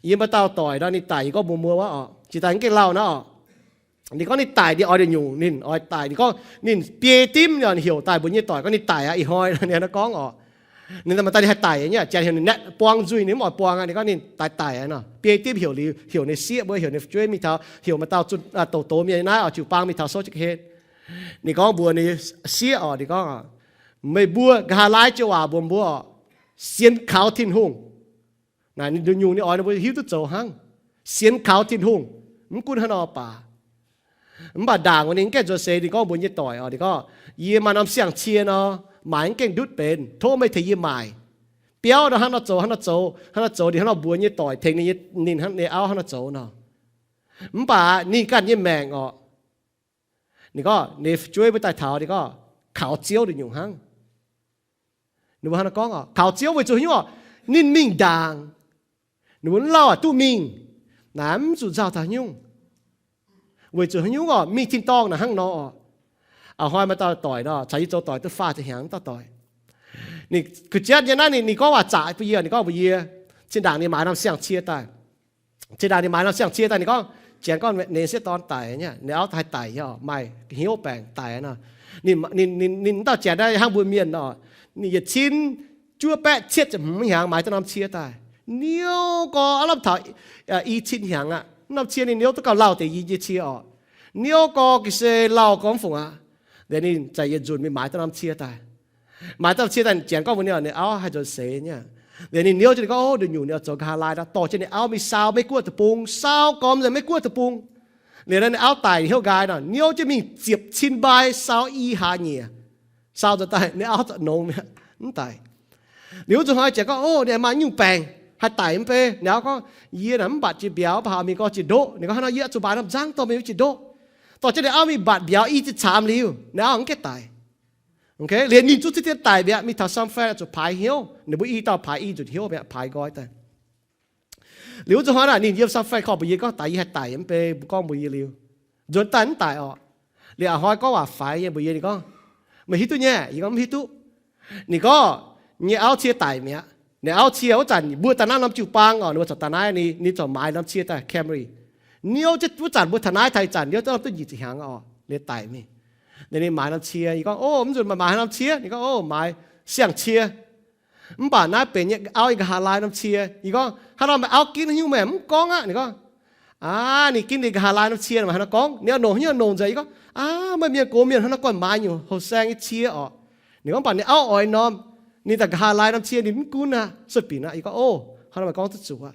Yie maaih dauh doic nor, ninh daic, yie gorngv mbuox mbuo wuov oc, jiex daaih gengh lauh nor oc. Ninh gorngv ninh daic, ninh oix nduqc nyungc, ninh oix daic. Ninh gorngv ninh biei dimv, ninh heuc daaih mbuox nyei doic gorngv ninh daic aqv, ih hnoi ninh hnangv nor gorngv oc. Ninh maaih daaih ninh haih daic nyei, janx heuc ninh naetv buang nzuih, ninh mv oix buang aqv. Ninh gorngv ninh daaih daic aqv nor. Biei dimv heuc liuz, heuc ninh sieqv mbuo, heuc ninh fu'jueiv mingh taux, heuc maaih dauh zunh, douz-douz mienh naaiv oix jiu-baang mingh taux sou jienv ga'hlen. Ninh gorngv mbuox ninh sieqv oc, ninh gorngv, meih mbuo nqa'haav laai joux waac mbuox mbuo oc, sienx kaux Tin-Hungh. Naaic ninh nduqc nyungc ninh oix ninh mbuo hiuv duqv zoux hnangv. Sienx kaux Tin-Hungh, mv gunv haaix nor baac. Mv baac ndaangc ninh mv gaengh nzuonx seix, ninh gorngv mbuox nyei doic oc, ninh gorngv, yie maaih norm siang-cie nor, maaiz mv gaengh ndutv benx, tov meih tengx yie maaic. Biauv nor hnangv nor zoux, hnangv nor zoux, hnangv nor zoux, ninh hnangv nor mbuox nyei doic tengx ninh, ninh hnangv, ninh auv hnangv nor zoux nor. Mv baac ninh ganh nyei maengc oc, ninh gorngv ninh fu'jueiv mbuo daaih taux, ninh gorngv kaux Ziouv nduqc nyungc hnangv. Ninh mbuo hnangv nor gorngv oc, kaux Ziouv weic zuqc haaix nyungc oc? Ninh mingh ndaangc. Ninh mbuo mv lauh aac duqv mingh. Naaiv mv zuqc nzauh taux haaix nyungc. Weic zuqc haaix nyungc oc? Mingh tin-dorngh naaic hnangv nor oc. A'hnoi maaih dauh doic nor, caux yie zoux doic duqv faah ziepc hnyangx dauh doic. Ninh gu'jatv nyei naaiv, ninh gorngv waac zaqc bun yie, ninh gorngv mbuox yie, zinh ndaangc ninh maaiz norm siang-cie daaih. Zinh ndaangc ninh maaiz norm siang-cie daaih, ninh gorngv, janx gorngv ninh sieqv dorn daic nyei, ninh auv haih daic nyei oc, maaih hnyouv baengc daic nor. Ninh, ninh, ninh, ninh dauh janx naaiv hnangv mbuo mienh oc, ninh yietc cin juov baeqv cietv ziepc hmz hnyangx maaiz duqv norm cie daaih. Niouv gorx aav lamh taux i cin hnyangx aqv. Norm cie ninh niouv duqv gauh lauh deix yie nyei cie oc. Niouv gorx ga'sie lauh gorx mv fungc aqv. Liuz ninh zai yietc nzunc mingh maaiz duqv norm cie daaih. Maaiz duqv norm cie daaih, janx gorngv mbuox ninh, ninh auv haih nzuonx seix nyei. Liuz ninh niouv jienv ninh gorngv, o, nduqc nyungc ninh oix zoux nqa'haav laai nor, dorh jienv ninh auv mingh saau Meiv Guoqv deic-bung, saau gormx nzengc Meiv Guoqv deic-bung. Liuz ninh auv daic hnyouv nqaai nor, niouv jienv mingh ziepc cin mbai saau i hlaax nyieqc. Saau nzuonx daaih ninh auv zorqv nongx mi'aqv, mv daic. Liuz wuov nzunc hnoi janx gorngv, o, ninh maaih nyungc baengc haih daic mv bei. Ninh auv gorngv, yie naaic mv mbatc jiex mbiauz, mv baac mingh gorngv jiex ndoqv. Ninh gorngv, hnangv nor yie oix zuqc mbatc norm nzangv dorh mingh jiex ndoqv. Dorh jienv ninh auv mingh mbatc mbiauz i ziex caamx liuz, ninh auv mv gaengh daic. Liuz ninh zungv ziex dien daic mi'aqv, mingh taux San Fran zuqc paaix hnyouv. Ninh mbuo i dauh paaix i nzunc hnyouv mi'aqv, paaix nqoi daaih. Liuz wuov nzunc hnoi naaic ninh yiem San Fran korv mbuox yie gorngv, daaih yie haih daic mv bei, mbuo gorngv mbuox yie liuz, nzuonx daaih mv daic orqc. Liuz a'hnoi gorngv waac faix nyei mbuox yie, ninh gorngv, meih hiuv duqv nyei? Yie gorngv mv hiuv duqv. Ninh gorngv, nyei auv cie daic mi'aqv. Ninh auv cie wuov zanc mbuo daaih naaiv norm jiu-baang orqc, ninh mbuo corc daaih naaiv, ninh corc maaiz norm cie daaih Camry. Niouv jienv wuov zanc mbuo taux naaiv taux ih zanc niouv duqv norm duqv nyic ziepc hnyangx orqc, liuz daic mingh. Liuz ninh maaiz norm cie, yie gorngv, o, mv nzunc meih maaiz haaix norm cie? Ninh gorngv, o, maaiz siang-cie. Mv baac naaiv benx nyei auv nyei nqa'haav laai norm cie. Yie gorngv, haaix nor meih auv ginv haaix nyungc meih mv gorngv aqv? Ninh gorngv, aa, ninh ginv ninh nqa'haav laai norm cie, meih haaix nor gorngv? Ninh oix nongc haaix nyungc nongc nzengc. Yie gorngv, aa, maaih mienh gox mienh hnangv naaiv guanh maaiz nyungc houx-saeng nyei cie orqc. Ninh gorngv, mv baac ninh auv oix norm, ninh daaih nqa'haav laai norm cie ninh mv gunv aqv, sueih binc aqv. Yie gorngv, o, hnangv naaiv meih gorngv duqv zuqc aqv.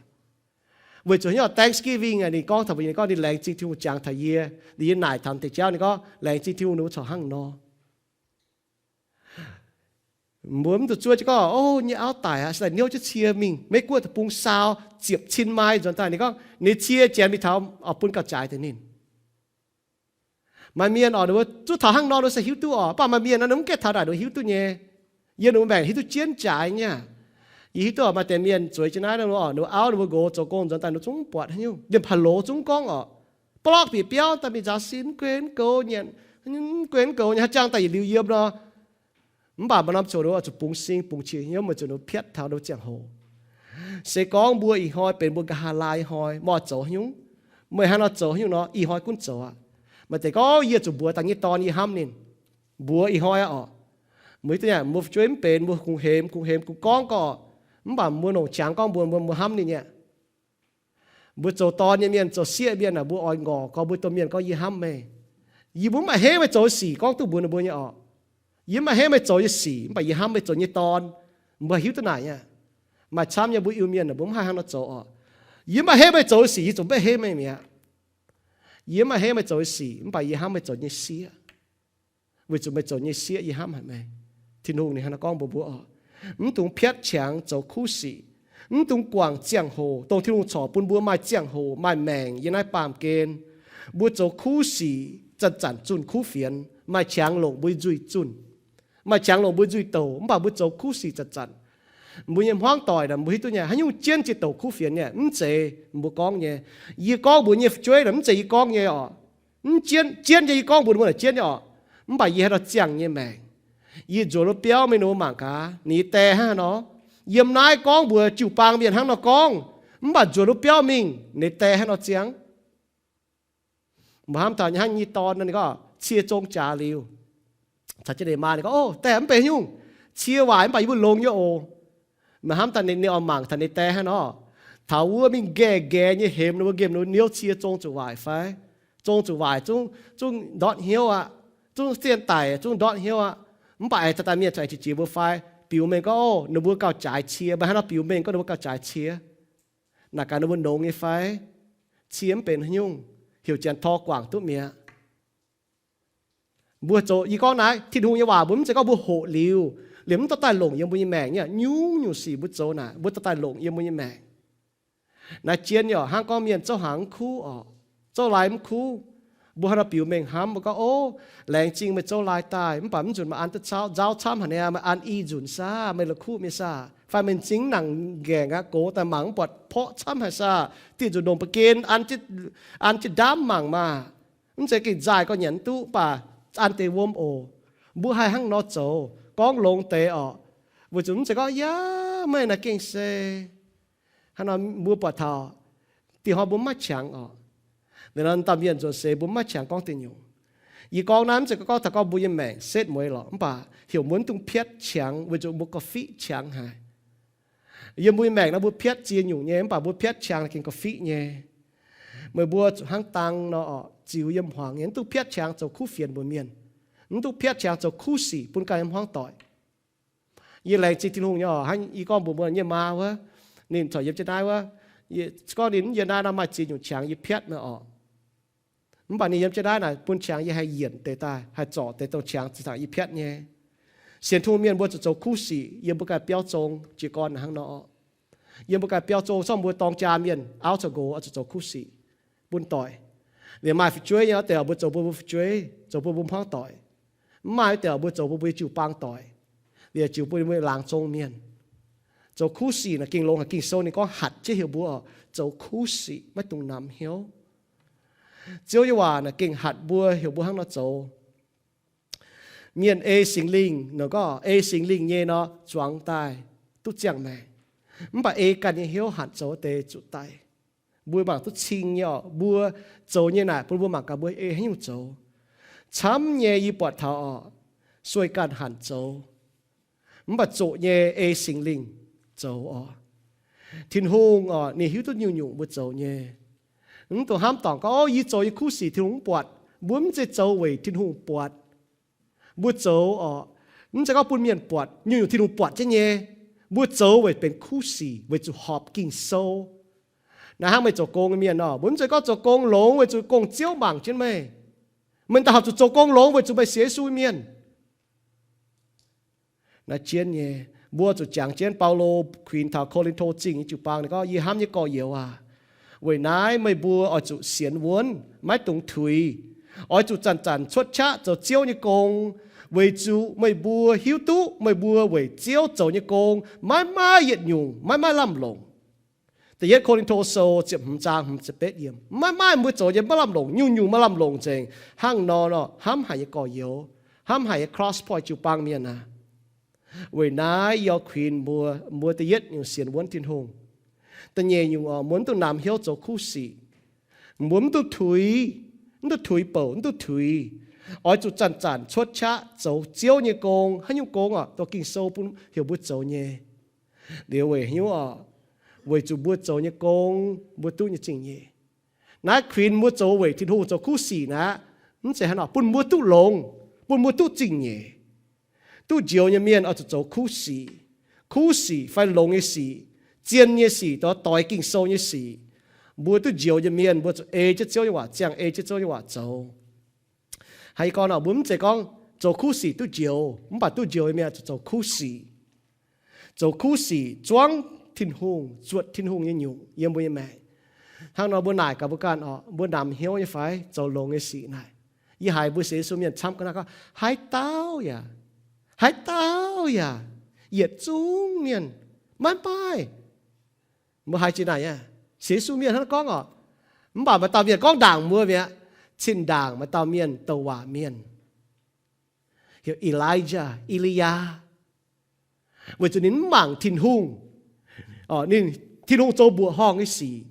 Weic zuqc haaix nyungc Thanksgiving aqv, ninh gorngv taux mbuox yie, ninh gorngv ninh laengz zingh Tin-Hungh jangx taux yie. Liuz yie naaic taux deix jauv, ninh gorngv laengz zingh Tin-Hungh ninh mbuo corc hnangv nor. Mbuo mv zuqc zuov jienv gorngv, o, nyei auv daic aqv, se daaih niouv jienv cie mingh Meiv Guoqv deic-bung saau ziepc cin mai nzuonx daaih. Ninh gorngv ninh cie janx mingh taux oix bun gauh jaaix deix ninh. Maaih mienh orqc, ninh mbuo zuov taux hnangv nor ninh mbuo se hiuv duqv orqc. Mv baac maaih mienh nor ninh mv gaengh taux naaic ninh mbuo hiuv duqv nyei. Yiem ninh mbuo maengc hiuv duqv jienv jaaix nyei. Yie hiuv duqv orqc, maaih deix mienh zueiz jienv naaiv, ninh mbuo auv ninh mbuo nqox zoux gong nzuonx daaih ninh zungv buatc haaix nyungc, liemh pa'lox zungv gorngv orqc, blorqv bieqc biauv daaih mingh nzaaux sin, mv gunv goux nyanc, mv gunv goux nyei, haaix jangx daaih yietc liuz yiem nor. Mv baac maaih norm ziangh hoc ninh mbuo oix zuqc bungx sing bungx qiex hnyouv, maaih ziangh hoc ninh mbuo piatv taux ninh mbuo ziangh hoc. Se gorngv mbuo ih hnoi benx mbuo nqa'haav laai hnoi, mbuo oix zoux haaix nyungc? Meih hnangv nor zoux haaix nyungc nor, ih hnoi gunv zoux aqv. Maaih deix gorngv, yie zuqc mbuox daaih nyei dorn yie hnamv ninh. Mbuox ih hnoi aqv orqc. Mbuo hiuv duqv nyei, mbuo fu'jueiv mv benx, mbuo kungx hemx, kungx hemx, kungx gorngv gorx. Mv baac mbuo longc qangx gorngv mbuox mbuo, mbuo hnamv ninh nyei. Mbuo zoux dorn nyei mienh, zoux sieqv mienh aah, mbuo oix ngorc gorx mbuo domh mienh gorngv, yie hnamv meih. Yie mbuo mv baac henv meih zoux nyei sic gorngv duqv mbuox ninh mbuo nyei orqc. Yie mv baac henv meih zoux nyei sic, mv baac yie hnamv meih zoux nyei dorn. Mbuo hiuv duqv naaic aqv. Maaih camv nyei mbuo Iu-Mienh mbuo mv haih hnangv nor zoux orqc. Yie mv baac henv meih zoux nyei sic, yie zuqc mv henv meih mi'aqv. Yie mv baac henv meih zoux nyei sic, mv baac yie hnamv meih zoux nyei sieqv. Weic zuqc meih zoux nyei sieqv yie hnamv haic meih. Tin-Hungh ninh hnangv nor gorngv mbuox mbuo orqc. Mv dungx piatv qangx zoux kuv sic. Mv dungx guangc ziangh hoc, dongh Tin-Hungh corc bun mbuo maaih ziangh hoc, maaih maengc yiem naaiv baamh gen. Mbuo zoux kuv sic zanc-zanc zunh kuv fienx, maaih qangx longc mbuo nzuih zunh, maaih qangx longc mbuo nzuih douc, mv baac mbuo zoux kuv sic zanc-zanc. Mbuo nyei hmuangv doic naaic mbuo hiuv duqv nyei, haaix nyungc jienv jiex douc kuv fienx nyei, mv zeiz mbuo gorngv nyei. Yie gorngv mbuox nyei fu'jueiv naaic mv zeiz yie gorngv nyei orqc. Mv jienv, jienv nyei yie gorngv mbuox ninh mbuo naaic jienv nyei orqc. Mv baac yie haaix nor ziangh nyei maengc. Yie nzuonx wuov biauv mingh ninh mbuo mangc gaax, ninh nyei die hnangv haaix nor. Yiem naaiv gorngv mbuox jiu-baang mienh hnangv nor gorngv, mv baac nzuonx wuov biauv mingh ninh die hnangv haaix nor ziangh. Mbuo hnamv taux hnangv nyei dorn nor, ninh gorngv cie zong jaax liuz, caux jienv ninh maa ninh gorngv, O, die, mv benx haaix nyungc. Cie waaic mv baac yie mbuo longx nyei oc. Meih hnamv daaih ninh, ninh oix mangc taux ninh die hnangv haaix nor. Taux wuov mingh nqaeqv nqaeqv nyei hemx ninh mbuo, nqemh ninh mbuo niouv cie zong zuqc waaic fai? Zong zuqc waaic zungv, zungv ndortv hnyouv aqv. Zungv zien daic zungv ndortv hnyouv aqv. Mv baac aengx daaih mienh zuqc aengx qiex jiez mbuo fai? Biux mengh gorngv, O, ninh mbuo gauh jaaix cie. Meih hnangv nor biux mengh gorngv ninh mbuo gauh jaaix cie. Naaic gaax ninh mbuo longx nyei fai? Cie mv benx haaix nyungc, heuc janx tor guangc duqv mi'aqv. Mbuo zoux, yie gorngv naaiv Tin-Hungh nyei waac mbuo mv zeiz gorngv mbuo hoqc liuz, liemh mv dorh daaih longc yiem mbuo nyei maengc nyei. Nyungc-nyungc sic mbuo zoux naaic mbuo dorh daaih longc yiem mbuo nyei maengc. Naaiv jien nyei orqc, hnangv gorngv mienh zouv hnaangx mv kuv orqc, zouv lai mv kuv, mbuo hnangv nor biux mengh hnamv mbuo gorngv, O, laengz zingh meih zouv lai daaih, mv baac mv nzunc meih an duqv nzauv camv haic niaa, meih an i nzunc saah, meih la'kuqv mingh saah, fai meih m'zing nangc nqaengc aqv, gox daaih mangc mv buatc porqv camv haic saah, dieh nzunc longc ba'gen an jienv ndaamv mangc maah. Mv zeiz gengh nzaaih gorx nyanc mv duqv, mv baac an deix wuom oc. Mbuo haih hnangv nor zoux, gorngv longx deix orqc. Weic zuqc mv zeiz gorngv, Yaac meih naaic gengh se hnangv nor mbuo buatc taux dieh hnoi mbuo mv maaih qangx orqc. Liuz nor dauh mienh nzuonx seix mbuo mv maaih qangx gorngv deic nyungc. Yie gorngv naaiv mv zeiz gorngv taux gorngv mbuo nyei maengc setv mueiz lorqc, mv baac heuc mbuo mv dungx piatv qangx weic zuqc mbuo ga'fitv qangx haic. Yiem mbuo nyei maengc nor mbuo piatv ziex nyungc nyei, mv baac mbuo piatv qangx gengh ga'fitv nyei. Meih mbuo zuqc hnangv dang nor orqc, ziux yiem hmuangx nyei, mv dungx piatv qangx zoux kuv fienx mbuox mienh. Mv dungx piatv qangx zoux kuv sic bun ganh nyei hmuangv doic. Yie laengz zingh Tin-Hungh nyei orqc, hnangv yie gorngv mbuox mbuo nyei maa wuov, ninh corc yiem jienv naaiv wuov, gorngv ninh mv yiem naaiv nor maaih ziex nyungc qangx yie piatv nor orqc. Mv baac ninh yiem jienv naaiv naaic bun qangx yie haih yienc deix daaih, haih zorc deix dongh qangx zinh ndaangc yie piatv nyei. Sienx Tin-Hungh mienh mbuo zuqc zoux kuv sic yiem mbuo ganh biauv zong jiez gorn hnangv nor. Yiem mbuo ganh biauv zong, sorng mbuo dorng jaa mienh auv caux nqox oix zuqc zoux kuv sic bun doic. Liemh maaih fu'jueiv nyei wuov deix mbuo zoux bun mbuo fu'jueiv, zoux bun mbuo hmuangv doic. Mv maaih wuov deix mbuo zoux bun mbuo jiu-baang doic, liemh jiu bun mbuo laangz zong mienh. Zoux kuv sic naaic gengh longx haic. Ging-Sou ninh gorngv hatc jienv heuc mbuo zoux kuv sic, maiv dungx namx hnyouv. Ziouv nyei waac naaic gengh hatc mbuo, heuc mbuo hnangv nor zoux. Mienh ei Singx Lingh, ninh gorngv ei Singx Lingh nyei nor zuangx daaih duqv ziangh maengc. Mv baac ei ganh nyei hnyouv hanc zoux deix zuqc daic. Mbuo mangc duqv cing nyei orqc, mbuo zoux nyei naaic bun mbuo mangc gaax mbuo ei haaix nyungc zoux. Camv nyei yie buatc taux orqc, sueih ganh hanc zoux. Mv baac zoqc nyei ei Singx Lingh zoux orqc. Tin-Hungh orqc, ninh hiuv duqv nyungc-nyungc mbuo zoux nyei. Mv dungx hnamv dorngc gorngv, O, yie zoux nyei kuv sic Tin-Hungh mv buatc. Mbuo mv zeiz zoux weic Tin-Hungh buatc. Mbuo zoux orqc, mv zeiz gorngv bun mienh buatc, nyungc-nyungc Tin-Hungh buatc jienv nyei. Mbuo zoux weic benx kuv sic, weic zuqc horpc Ging-Sou. Naaiv hnangv meih zoux gong nyei mienh nor, mbuo mv zeiz gorngv zoux gong longx weic zuqc gong-ziouv mangc jienv meih. Meih daaih horpc zuqc zoux gong longx weic zuqc meih sienx Yesu nyei mienh. Naaiv jienv nyei, mbuo zuqc jangx jienv Baulo kuinx taux Ko^lin^to Zingh nyei jiu-baang, ninh gorngv, Yie hnamv nyei gorx-youz aac, weic naaiv meih mbuo oix zuqc sienx wuonv, maiv dungx tuix. Oix zuqc zanc-zanc cuotv qaqv zoux Ziouv nyei gong, weic zuqc meih mbuo hiuv duqv meih mbuo weic Ziouv zoux nyei gong maiv maaih yietc nyungc maiv maaih lamh longc. Da'yietv Ko^lin^to Sou ziepc hmz zaang hmz ziepc betv yiemc, maiv maaih mbuo zoux nyei maiv lamh longc, nyungc-nyungc maaih lamh longc nzengc. Hnangv nor nor, hnamv haic nyei gorx-youz, hnamv haic nyei Cross Point jiu-baang mienh aac, weic naaiv yie oix kuinx mbuo, mbuo da'yietv nyungc sienx wuonv Tin-Hungh. Da'nyeic nyungc oc, mbuo mv dungx namx hnyouv zoux kuv sic. Mbuo mv duqv tuix, mv duqv tuix bouc, mv duqv tuix. Oix zuqc zanc-zanc cuotv qaqv zoux Ziouv nyei gong. Haaix nyungc gong oc? Dongh Ging-Sou bun heuc mbuo zoux nyei. Liuz weic haaix nyungc oc? Weic zuqc mbuo zoux nyei gong, mbuo duqv nyei zingh nyeic. Naaiv kuinx mbuo zoux weic Tin-Hungh zoux kuv sic naaiv, mv zeiz haaix nor, bun mbuo duqv longx, bun mbuo duqv zingh nyeic. Duqv njoux nyei mienh oix zuqc zoux kuv sic. Kuv sic fai longx nyei sic, zien nyei sic, doix Ging-Sou nyei sic, mbuo duqv njoux nyei mienh mbuo zuqc ei jienv Ziouv nyei waac, ziangh ei jienv Ziouv nyei waac zoux. Haaix gorngv nor, mbuo mv zeiz gorngv zoux kuv sic duqv njoux, mv baac duqv njoux nyei mienh zuqc zoux kuv sic. Zoux kuv sic zuangv Tin-Hungh, zuotc Tin-Hungh nyei nyungc yiem mbuo nyei maengc. Hnangv nor mbuo naaic gaax mbuo ganh oc, mbuo namx hnyouv nyei fai zoux longx nyei sic naaic? Yie haiz mbuo sienx Yesu mienh camv ga'naaiv gorngv, haaix dauh yaac, haaix dauh yaac, yietc zungv mienh, maiv maaih. Mbuo haiz jiex naaic nyei, sienx Yesu mienh hnangv gorngv oc. Mv baac maaih dauh mienh gorngv ndaangc mbuo mi'aqv. Cin-ndaangc maaih dauh mienh douc waac mienh, heuc Elijah, E^li^yaa. Weic zuqc ninh mv mangc Tin-Hungh, ninh, Tin-Hungh zoux mbuoqc horngh nyei sic,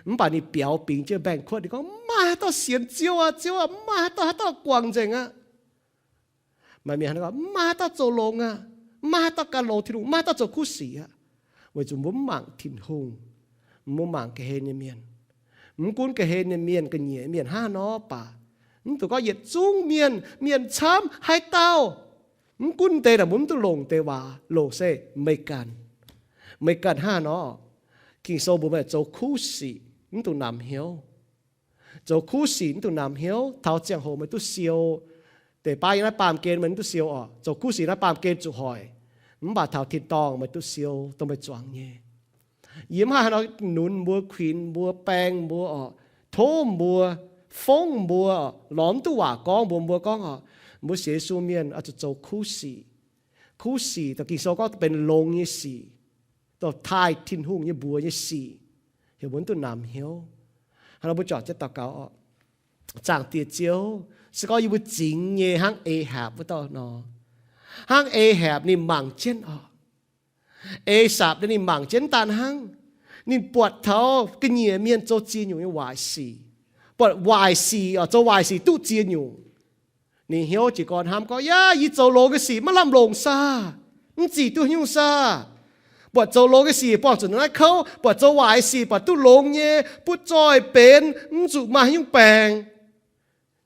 mv baac ninh biaux bingx jienv mbaengx-kuotv, ninh gorngv, mv maaih haaix dauh sienx Ziouv aqv, Ziouv aac, mv maaih haaix dauh, haaix dauh guangc nzengc aqv. Maaih mienh gorngv, mv maaih haaix dauh zoux longx aqv, mv maaih haaix dauh gan longx Tin-Hungh, mv maaih haaix dauh zoux kuv sic aqv. Weic zuqc mbuo mv mangc Tin-Hungh, mbuo mangc ga'hlen nyei mienh. Mv gunv ga'hlen nyei mienh, ga'nyiec mienh hnangv nor baac, mv dungx gorngv yietc zungv mienh, mienh camv haaix dauh. Mv gunv deix naaic mbuo mv duqv longc deix waac, longc se meih ganh, meih ganh hnangv nor. Ging-Sou mbuox meih zoux kuv sic mv dungx namx hnyouv. Zoux kuv sic mv dungx namx hnyouv. Taux ziangh hoc meih duqv siou, deix baav yiem naaiv baamh gen meih mv duqv siou oc. Zoux kuv sic naaiv baamh gen zuqc hoic, mv baac taux tin-dorngh meih duqv siou dongh meih zuangx nyei. Yie mv haih haaix nor nunz mbuo, kuinx mbuo, baeng mbuo oc, tov mbuo, fongv mbuo, lorz mv duqv waac gorngv mbuox mbuo gorngv oc, mbuo sienx Yesu mienh oix zuqc zoux kuv sic. Kuv sic dongh Ging-Sou gorngv benx longx nyei sic, dongh taaih Tin-Hungh nyei mbuox nyei sic, heuc mbuo mv duqv namx hnyouv. Hnangv nor mbuo juangc jienv daux gaux oc. Zaangc Diex Ziouv, se gorngv yie mbuo zingx nyei hnangv Ahapc wuov dauh nor, hnangv Ahapc ninh mangc jienv oc. Asapc ninh mangc jienv daaih hnangv, ninh buatc taux ga'nyiec mienh zoux ziex nyungc nyei waaic sic, buatc waaic sic oc, zoux waaic sic duqv ziex nyungc. Ninh hnyouv jiez gorn hnamv gorngv, yaac yie zoux longx nyei sic maiv lamh longc saah? Mv zic duqv nyungc saah? Buatc zoux longx nyei sic buangh zuqc naaiv kouv, buatc zoux waaic sic buatc duqv longx nyei, butv zoih benx, mv zuqc maaih haaix nyungc baengc.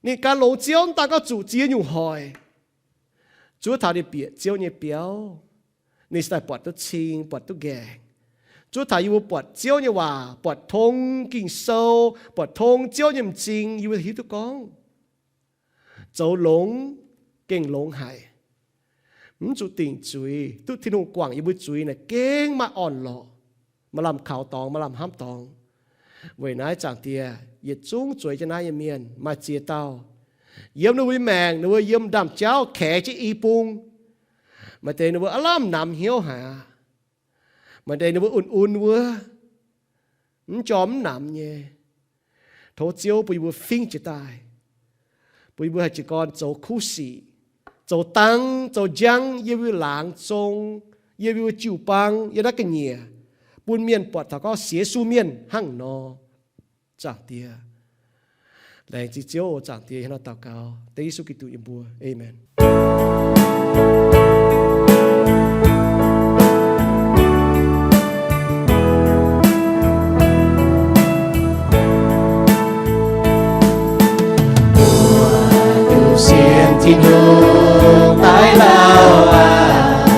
Ninh gan longx Ziouv, mv daan gorngv zuqc ziex nyungc hoic. Zuov taux ninh bieqc Ziouv nyei biauv, ninh se daaih buatc duqv cing, buatc duqv nqaengc. Zuov taux yie mbuo buatc Ziouv nyei waac, buatc tong Ging-Sou, buatc tong Ziouv nyei m'zing, yie mbuo hiuv duqv gorngv zoux longx gengh longx haic. Mv zuqc dingc zuiz, duqv Tin-Hungh guangc yie mbuo zuiz naaic gengh maaih orn-lorqc, maaih lamh kaux dorngx, maaih lamh hnamv dorngx. Weic naaiv Zaangc Diex, yietc zungv zueiz jienv naaiv nyei mienh maaih ziex dauh yiem ninh mbuo nyei maengc, ninh mbuo yiem ndaamv jauv kaex jienv i bung. Maaih deix ninh mbuo aav lamh namx hnyouv haic aqv. Maaih deix ninh mbuo un-un wuov, mv jorm mv namx nyei. Tov Ziouv bun yie mbuo fingv jiez daaih, bun yie mbuo haih jiez gorn zoux kuv sic, zoux dangv zoux njang yiem yie mbuo laangz zong, yiem yie mbuo jiu-baang, yiem naaiv ga'nyiec, bun mienh buatc taux gorngv sienx Yesu mienh hnangv nor. Zaangc Diex, laengz zingh Ziouv oc. Zaangc Diex, hnangv nor daux gaux dengv Yesu Giduc nyei mbuox. Aamen. Mbuo duqv sienx Tin-Hungh daaih lauh aqv.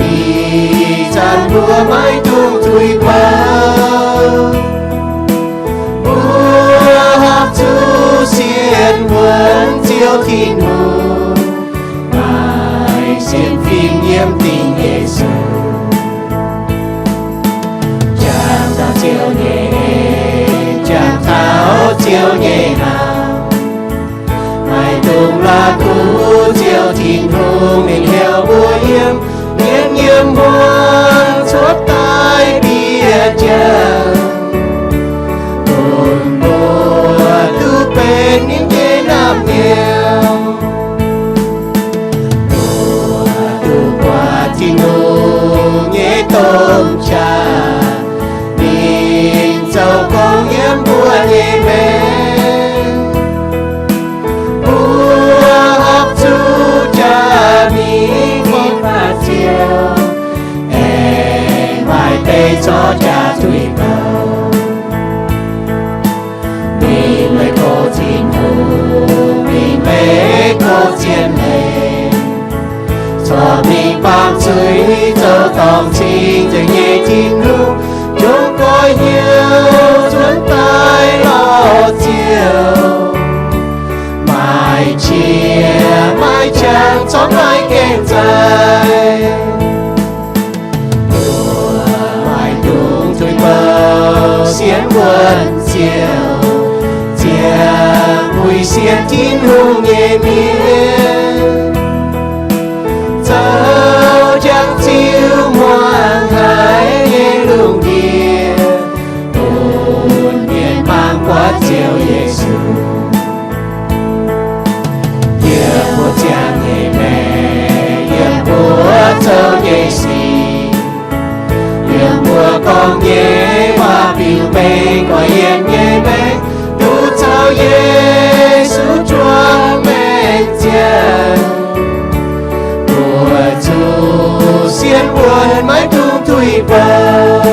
Ih zanc mbuo maiv dungx tuix baac mbuo horpc zuqc sienx wuonx Ziouv Tin-Hungh, maaih sienx fim yiem dingc Yesu. Jangx taux Ziouv nyei, jangx taux Ziouv nyei hnamv. Maiv dungx la'kuqv Ziouv Tin-Hungh, ninh heuc mbuo yiem mienh yiem muangx cuotv daaih bieqc ziangx, bun mbuo duqv benx ninh nyei naamh nyouz. Mbuo duqv buatc Tin-Hungh nyei domh qaqv, ninh zoux gong yiem mbuo nyei maengc. Zuiz zoux dorngc cing-nzengc nyei Tin-Hungh, jomc goix hnyouv nzuonx daaih lorz Ziouv. Maaih qiex maaih qangx corc maaih gaengh zaih. Mbuo maaih dungz tuix bou sienx wuonx Ziouv, ziangh muic sienx Tin-Hungh nyei mienh, zoux jangx ziux muangx haiz nyei lungh ndiev, bun mienh mangc buatc Ziouv Yesu. Yiem mbuo ziangh nyei maengc, yiem mbuo zoux nyei sic, yiem mbuo gorngv nyei waac biux mengh guaix yiem nyei maengc, duqv zoux Yesu juangc maengc ziangh, mbuo zuqc sienx wuonx maiv dungx tuix bou.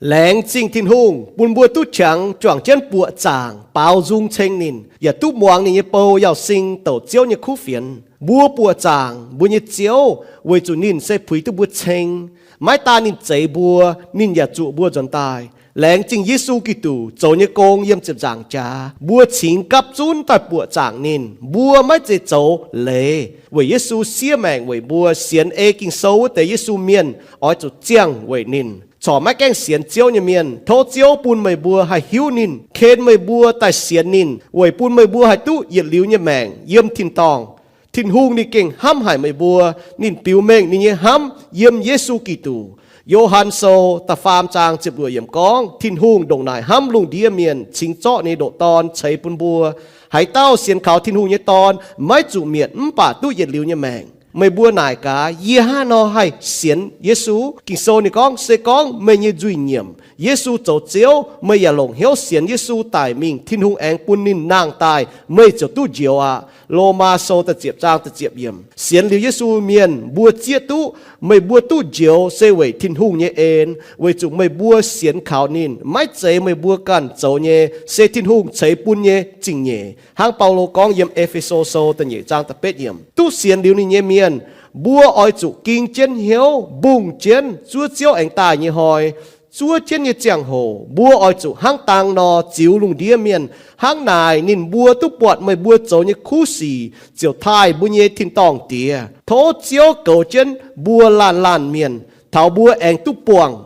Laengz zingh Tin-Hungh bun mbuo duqv qangx juangc jienv buoqc zaangc baaux nzung ceng ninh, yaac duqv muangx ninh nyei bou Yauz Sing douc Ziouv nyei kuv fienx. Mbuo buoqc zaangc mbuo nyei Ziouv weic zuqc ninh se puix duqv mbuo ceng. Maiv daan ninh zeix mbuo, ninh yaac zuqc mbuo nzuonx daaih. Laengz zingh Yesu Giduc zoux nyei gong yiem ziepc nzaangc jaax, mbuo cingx gapv zunv daaih buoqc zaangc ninh. Mbuo maiv zeiz zoux leiz. Weic Yesu siev maengc weic mbuo, sienx ei Ging-Sou wuov deix Yesu mienh oix zuqc ziangh weic ninh. Corc maiv gaengh sienx Ziouv nyei mienh, tov Ziouv bun meih mbuo haih hiuv ninh, ken meih mbuo daaih sienx ninh, weic bun meih mbuo haih duqv yietc liuz nyei maengc yiem tin-dorngh. Tin-Hungh ninh gengh hnamv haic meih mbuo. Ninh biux mengh ninh nyei hnamv yiem Yesu Giduc. Yo^han Sou da'faam zaang ziepc luoqc yiemc gorngv, Tin-Hungh ndongc naaic hnamv lungh ndiev mienh, cingx zorqv ninh nyei ndoqc Dorn ceix bun mbuo. Haaix dauh sienx kaux Tin-Hungh nyei Dorn maiv zuqc mietc, mv baac duqv yietc liuz nyei maengc. Meih mbuo naaic gaax, yie hnangv haaix nor haih sienx Yesu? Ging-Sou ninh gorngv, se gorngv meih nyei nzuih nyiemc, Yesu zoux Ziouv, meih yaac longc hnyouv sienx Yesu daic mingh, Tin-Hungh aengx bun ninh nangh daaih, meih ziouc duqv njoux aqv. Lomaa Sou da'ziepc zaang da'ziepc yiemc. Sienx liuz Yesu mienh mbuo zieqv duqv, meih mbuo duqv njoux se weic Tin-Hungh nyei en, weic zuqc meih mbuo sienx kaux ninh. Maiv zeiz meih mbuo ganh zoux nyei, se Tin-Hungh ceix bun nyei zingh nyeic. Hnangv Baulo gorngv yiem E^fe^so Sou da'nyeic zaang da'betv yiemc, duqv sienx liuz ninh nyei mienh, mbuo oix zuqc ging jienv hnyouv, mbungh jienv zuov Ziouv aengx daaih nyei hnoi. Zuov jienv nyei ziangh hoc mbuo oix zuqc hnangv dang nor ziux lungh ndiev mienh. Hnangv naaic ninh mbuo duqv buatc meih mbuo zoux nyei kuv sic ziouc taaih mbuo nyei tin-dorngh Diex. Tov Ziouv goux jienv mbuo laanh laanh mienh, taux mbuo aengx duqv buangh